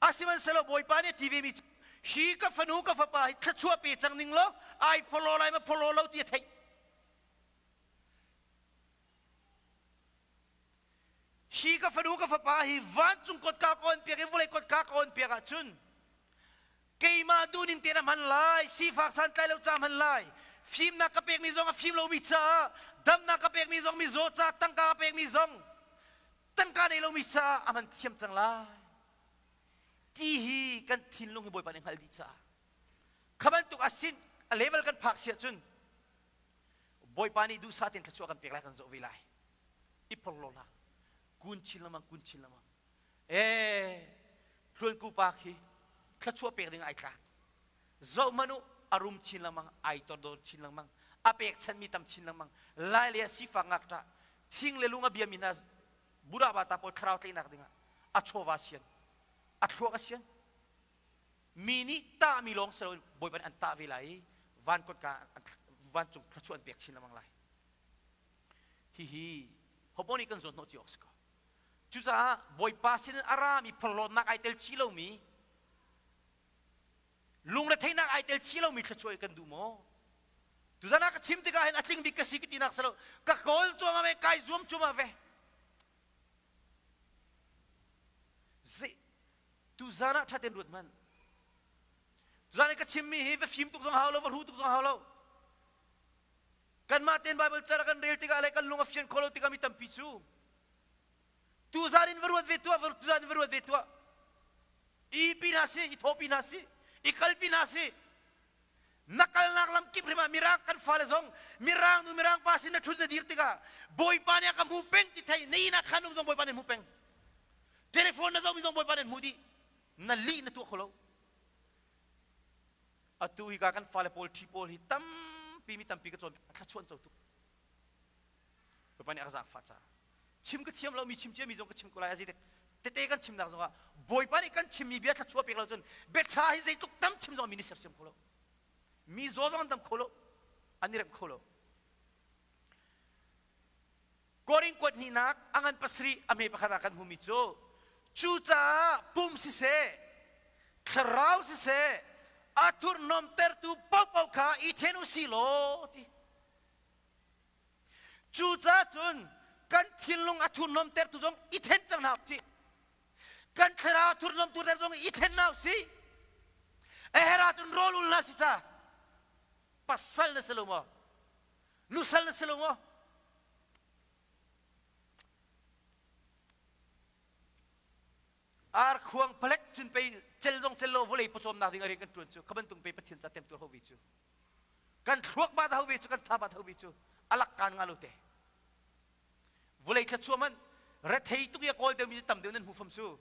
Asihmanhsehlaw Bawipa nih a ti vemi cu hi ka fanu ka fapa hi thluachuah pe cang ning law ai phawlaw lai ma phawlaw lo ti a theih. Hi ka fanu ka fapa hi vancung kotka ka on piak i vawlei kotka ka on piak ahcun keimah duhning tein a hman lai, sifak santlai lo ca hman lai, fimnak ka pekmi zong a fim lomi caah, damnak ka pekmi zong mizaw ca, tangka ka pekmi zong tangka nei lomi caah a hman thiam cang lai. Ti hi kan thinlung hi Bawipa nih hngalh dih caah kha bantuk a sin a level kan phak si ahcun Bawipa nih duhsah tein thluachuah kan pek lai kan zoh ve lai. I phorhlaw hlah. Kun chin lengmang, kun chin lengmang. Ee, hluanku pa khi thluachuah pek ding ai tlak. Zoh hmanh u, a rum chin lengmang, ai tordor chin lengmang, a pekchanmi tam chin lengmang. Lai le sifak ngakṭah, thing le lung a biami hna Buddha bata pawl thlarau tlaihnak dingah a chawva sian, a thluak a sian. Mi nih tahmi lawng si loin Bawipa nih an tah ve lai i van kotka vancung thluachuah an pek chin lengmang lai. Hihi hopo nih kan zawn hnawh cio awk si ko. Cucaah Bawipa sin a rami phorhlawtnak ai tel chih lomi lungretheihnak ai tel chih lomi thluachuah kan duh maw? Tuzan ah ka chim tikah hin a tling bik ka si ka tinak si lo. Ka kawl cuahmah ve, kai zuam cuahmah ve. Tuzan ah ṭha tein ruat hmanh. Tuzan i ka chimmi hi va fim tuk zong hau lo, va hru tuk zong hau lo. Kanmah tein Baibal car kan rel tikah le kan lung a fian khawh lo tikah mi tampi cu tuzan in va ruat ve tuah, tuzan in va ruat ve tuah. I pi hna si, i thawpi hna si, i kalpi hna si. Na kalnak lam kip hrim ah mirang kan fale zong mirang nu mirang pa sin na ṭhut na dir tikah Bawipa nih a ka hmu peng ti thei na inn ah khan um zong Bawipa nih hmu peng. Telephone na zohmi zong Bawipa nih hmu dih. Na lih na tuah kho lo. Atu hika kan fale pawl ṭhi pawl hi tampi mi tampi ka cawn thluachuah an co tuk. Bawipa nih a ka zaangfah caah chim ka thiam lomi chim ciami zong ka chim ko lai a zeitik tete kan chimnak zongah Bawipa nih kan chimmi bia thluachuah pek lo cun bia ṭha hi zeitluk tam chim zong mi nih sersiam kho lo. Mi zaw zong an dam kho lo. An i remh kho lo. Korin kuat hnihnak a ngan pasarih a hme pakhat ah kan hmumi cu cucaah pum siseh thlarau siseh. A thurhnawmtertu paohpaoh kha i then u si law ti. Cucaah cun kan thinlung a thurhnawmtertu zong i then cang hna usih. Kan thlarau a thurhnawmtu zong i then hna usih. A herh ahcun rawl ul hna si ca. Pasal na si lo maw? Nusal na si lo maw? Ar khuang palek cun pei cel zong cel lo vawlei pawcawmnak ding a rian kan ṭuan cu kha bantuk pei Pathian ca temtuar ho ve cu. Kan thluak ba ho ve cu kan tha ba ho ve cu alak kaan nga lo te. Vawlei thluachuah man rethei tuk i a kawl deuhmi tam deuh nan hmu fam cu.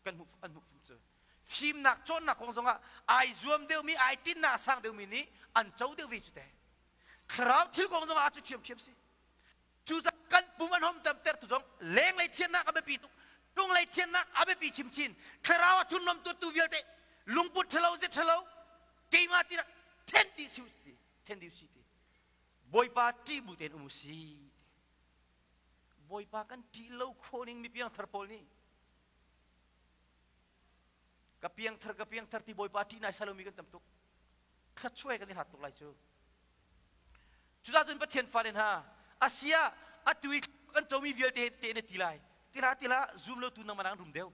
Kan hmu an hmu fam cu. Fimnak cawnnak kong zongah ai zuam deuhmi ai tinnak sang deuhmi nih an co deuh ve cu te. Thlarau thil kong zongah cu ṭhiamṭhiam si. Cucaah kan pum an hom tamtertu zong lenglei thiannak a biapi tuk, chunglei thiannak a biapi chinchin. Thlarau a thunnom tu vialte lungput ṭhalo ze ṭhalo keimah ti then dih si ti then dih si ti Bawipa ṭih bu tein um si ti Bawipa kan ṭih lo khawh ning mi piangthar pawl nih ka piangthar ka piangthar ti Bawipa ṭih nai salomi kan tam tuk thluachuai kan i hlat tuk lai cu. Cucaah cun Pathian fale hna, asia atu i kan comi vialte te na ti lai. Tila tila zum lo tu nangmah an rum deuh.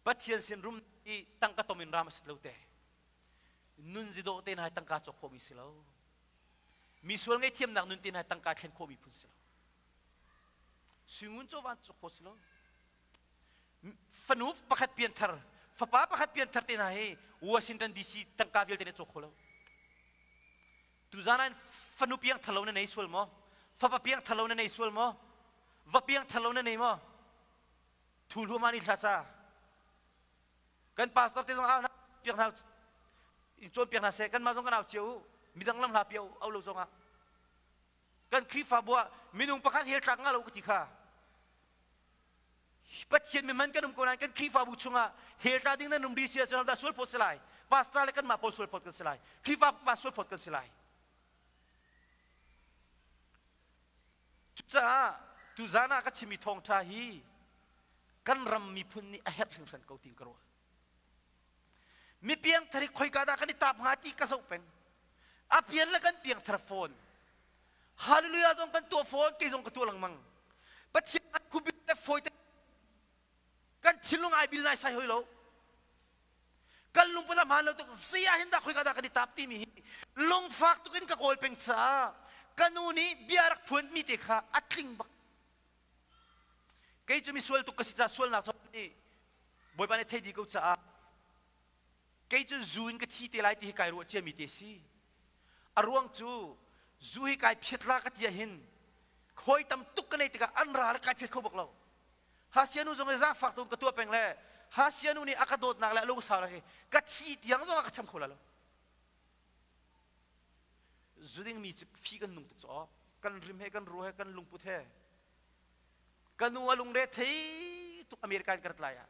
Pathian sin rum i tangka tom in ram a sit lo te. Nun zidawh te na tangka cawk khawhmi si lo. Mi sual ngaihthiamnak nun te na tangka thlen khawhmi phun si lo. Suingun chaw van cawk khawh si lo. Fanu pakhat pianthar, fapa pakhat pianthar te hna hi Washington DC tangka vialte nih cawk kho lo. Tuzan ah fanu piangthar lo na nei sual maw? Fapa piangthar lo na nei sual maw? Va piangthar lo na nei maw? Thu hluahmah ni thla ca. Kan pastor te zong au piak hna in cawn piak hna seh kanmah zong kan au cio u midang lam hla piak au lo zong ah kan Khrihfabu ah minung pakhat hel tlak nga lo ka ti kha Pathian mi man kan um ko nain kan Khrihfabu chungah hell tla ding nan um rih si ahcun dah sual phawt si lai. Pastor le kanmah pawl sual phawt kan si lai. Khrihfa pa sual phawt kan si lai. Cucaah tuzan ah ka chimmi thawngṭha hi kan ram miphun nih a herh hringhran ko tiin ka ruah. Mi piangthar hi khoika dah kan i taap hnga ti ka zoh peng. A pian le kan piangthar fawn. Hallelujah zong kan tuah fawn, kei zong ka tuah lengmang. Pathian khubi le fawi te kan thinlung ai bil nai sai hoi lo. Kan lungput a hmaan lo tuk zei ah hin dah khoika dah kan i taap timi hi lungfak tuk in ka kawl peng caah ka nu nih bia rak phuan mi te kha a tling bak. Kei cu misual tuk ka si caah sualnak cu nih Bawipa nih thei dih ko caah kei cu zu in ka thi te lai ti hi kai ruah ciami te si. A ruang cu zu hi kai phiat la ka ti ahhin hawi tam tuk ka nei tikah an ra le kai phiat kho bak lo. Hasianu zong hi zaangfak tuk ka tuah peng le Hasianu nih a ka dawtnak le a lungsau hi ka thi tiang zong a ka cham kho la lo. Zu dingmi cu fi kan nung tuk caw kan rim he kan ru he kan lungput he ka nu a lungre thei tuk America in ka rat lai ah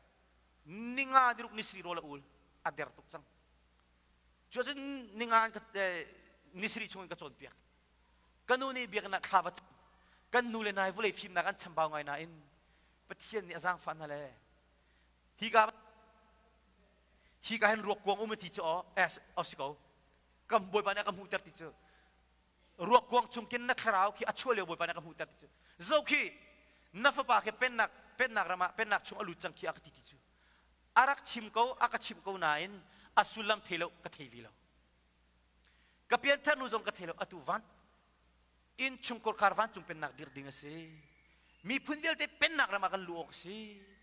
ninga niruk nisri rawl a ul a der tuk cang cuacun ninga ka nisri chung in ka cawnpiak ka nu nih biakinn ah thla va cam kan nu le nai vawlei fimnak an chambau ngai nain Pathian nih a zaangfah hna le hika hika hin ruak kuang um ti cu aw es aw si ko kan bawipa nih a ka hmuhter ti cu ruak kuang chung khin na thlarau khi a chuah lio bawipa nih a ka hmuhter ti cu zo khi na fapa khi pennak pennak ram ah pennak chung a lut cang khi a ka ti ti cu a rak chim ko a ka chim ko nain a sullam thei lo ka thei ve lo ka pianthar nu zong ka thei lo atu van inn chungkhar khar vancung pennak dir ding a si miphun vialte pennak ram ah kan luh awk a si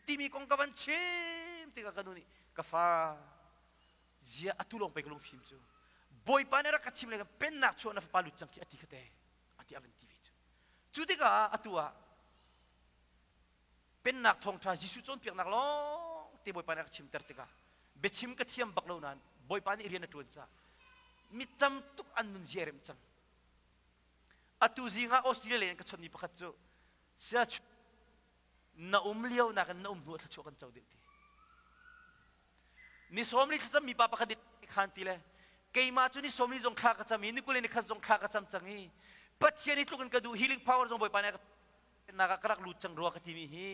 timi kong ka van chim tikah ka nu nih ka fa zia atu lawng pei ka lungfim cu bawipa nih rak ka chim le pennak chuah na fapa lut cang khi a ti kha te a ti a van ti ve cu cu tikah atu ah pennak thawngṭha Jesuh cawnpiaknak lawng te bawipa nih a ka chimter tikah biachim ka thiam bak lo nain bawipa nih rian a ṭuan caah mi tam tuk an nun zia rem cang atu zing ah Australia lei in ka chawnhmi pakhat cu sia na um lio nakin na um hnu ah thluachuah kan co deuh ti ni sawmli thlacam mi pa pakhat nih khan ti le keimah cu ni sawmli zong thla ka cam i ni kul le ni khat zong thla ka cam cang i Pathian i tluk in ka duh healing power zong Bawipa nih nak ah ka rak lut cang rua ka timi hi.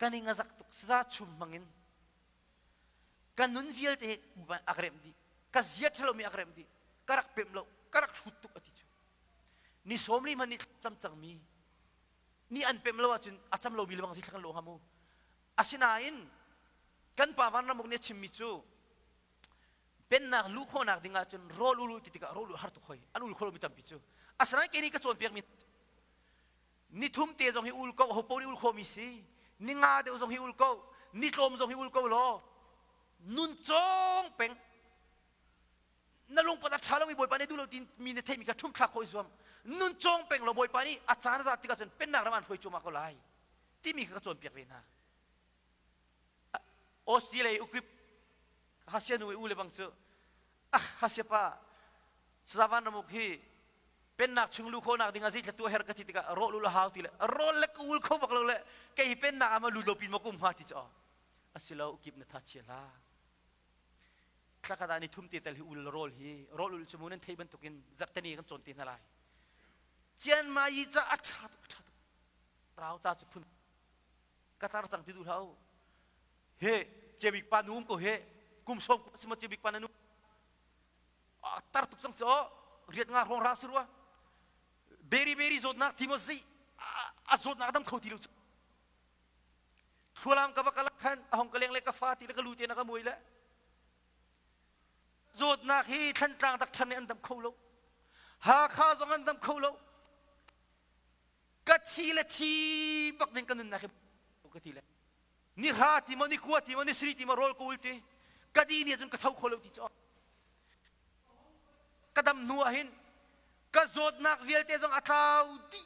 Kan i ngazak tuk saza chum hmangin ka nun vialte a ka remh dih. Ka zia ṭhalomi a ka remh dih. Ka rak pemh lo, ka rak hrut tuk a ti cu. Ni 40 hmanh nih cam cangmi ni an pemh lo ahcun a cam lomi lebang zithla kan lawh hnga mu. Asinain kan pa Vanramuk nih a chimmi cu pennak luh khawhnak ding ahcun rawl ul ti tikah rawl ul har tuk hoi an ul kho lomi tampi cu. Asinain kei nih ka cawnpiakmi ni thum te zong hi ul ko ho nih ul khomi si ni nga deuh zong hi ul ko ni tlawm zong hi ul ko law nun cawng peng na lungput a ṭha lomi Bawipa nih duh lo ti mi na theihmi kha ṭhumthlak khawh i zuam nun cawng peng law Bawipa nih a caan a zat tikah cun pennak ram an hruai cuahmah ko lai timi kha ka cawnpiak ve hna. Australia ukip Hasia nu u le bang cu ah Hasia pa Sazavan ramuk hi pennak chung lu khawhnak ding a zei tu her ka ti tikah rawl ul a hau ti le rawl le ka ul kho bak lo le kei pennak ama lu lo pin ma kum hnga ti cu asilo ukip na tha chia la thlakhat ah ni thum te tel hi ul rawl hi rawl ul cu mu nan thei bantukin zarhteni kan cawn te hna lai chian ma yi ca a ṭha tuk a ṭha tuk rau ca cu phun ka tar cang ti duh hlah u he cebik pa nu um ko he kum som sima cebik pa na nu tar tuk cang cu riat nga hrawng ra si rua beri beri zawtnak ti maw zei a zawtnak dam kho ti lo cu Thlualam ka va kal khan a hong ka leng le ka fa ti le ka lu te na ka muai le zawtnak hi Thlantlang tak ṭhan nih an dam kho lo Hakha zong an dam kho lo ka thi le thi bak ding ka nunnak hi ka ti le ni hra ti maw ni kua ti maw ni sri ti maw rawl ka ul ti ka di ni cun ka tho kho lo ti cu ka dam hnu ah hin ka zawtnak vialte zong a tlau dih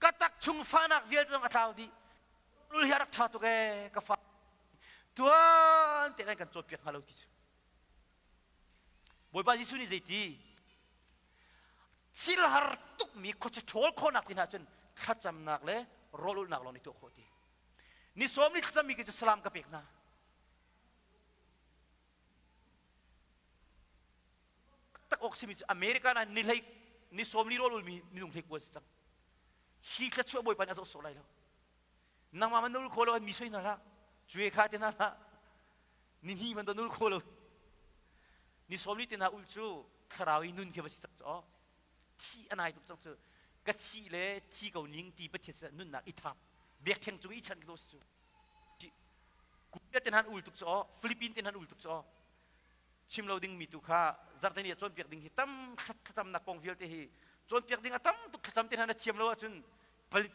ka tak chung fahnak vialte zong a tlau dih rul hi a rak ṭha tuk ee ka fa tuan te kan cawnpiak hnga lo ti cu Bawipa Jesuh nih zeiti thil har tukmi khuacha ṭhawl khawhnak ti hna cun thlacamnak le rawl ulhnak lawng nih tuah khawh ti ni sawm ni thlacammi khi cu salam ka pek hna tak awk simi cu America na ni hlei ni sawm li rawl ulmi minung hlei kual si cang hi thluachuah bawipa nih a zoh sawh lai lo nangmah man nul kho lo mi soi hna hlah cuwe kha te hna hlah ni hnih man nul kho lo ni sawm li te hna ul cu thlarau i nun khi va si cang cu thi a nai tuk cang cu ka thi le thi ko ning ti pathian nunnak i thap biakṭheng cung i chan ka si cu Korea te han ul tuk cu Philippines te han ul tuk cu chim lo ding mi tu kha zarhteni ah cawnpiak ding hi tam thlacamnak kong vialte hi cawnpiak ding a tam tuk thlacam te hna na thiam lo ahcun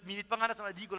minute panga na cang a dih ko.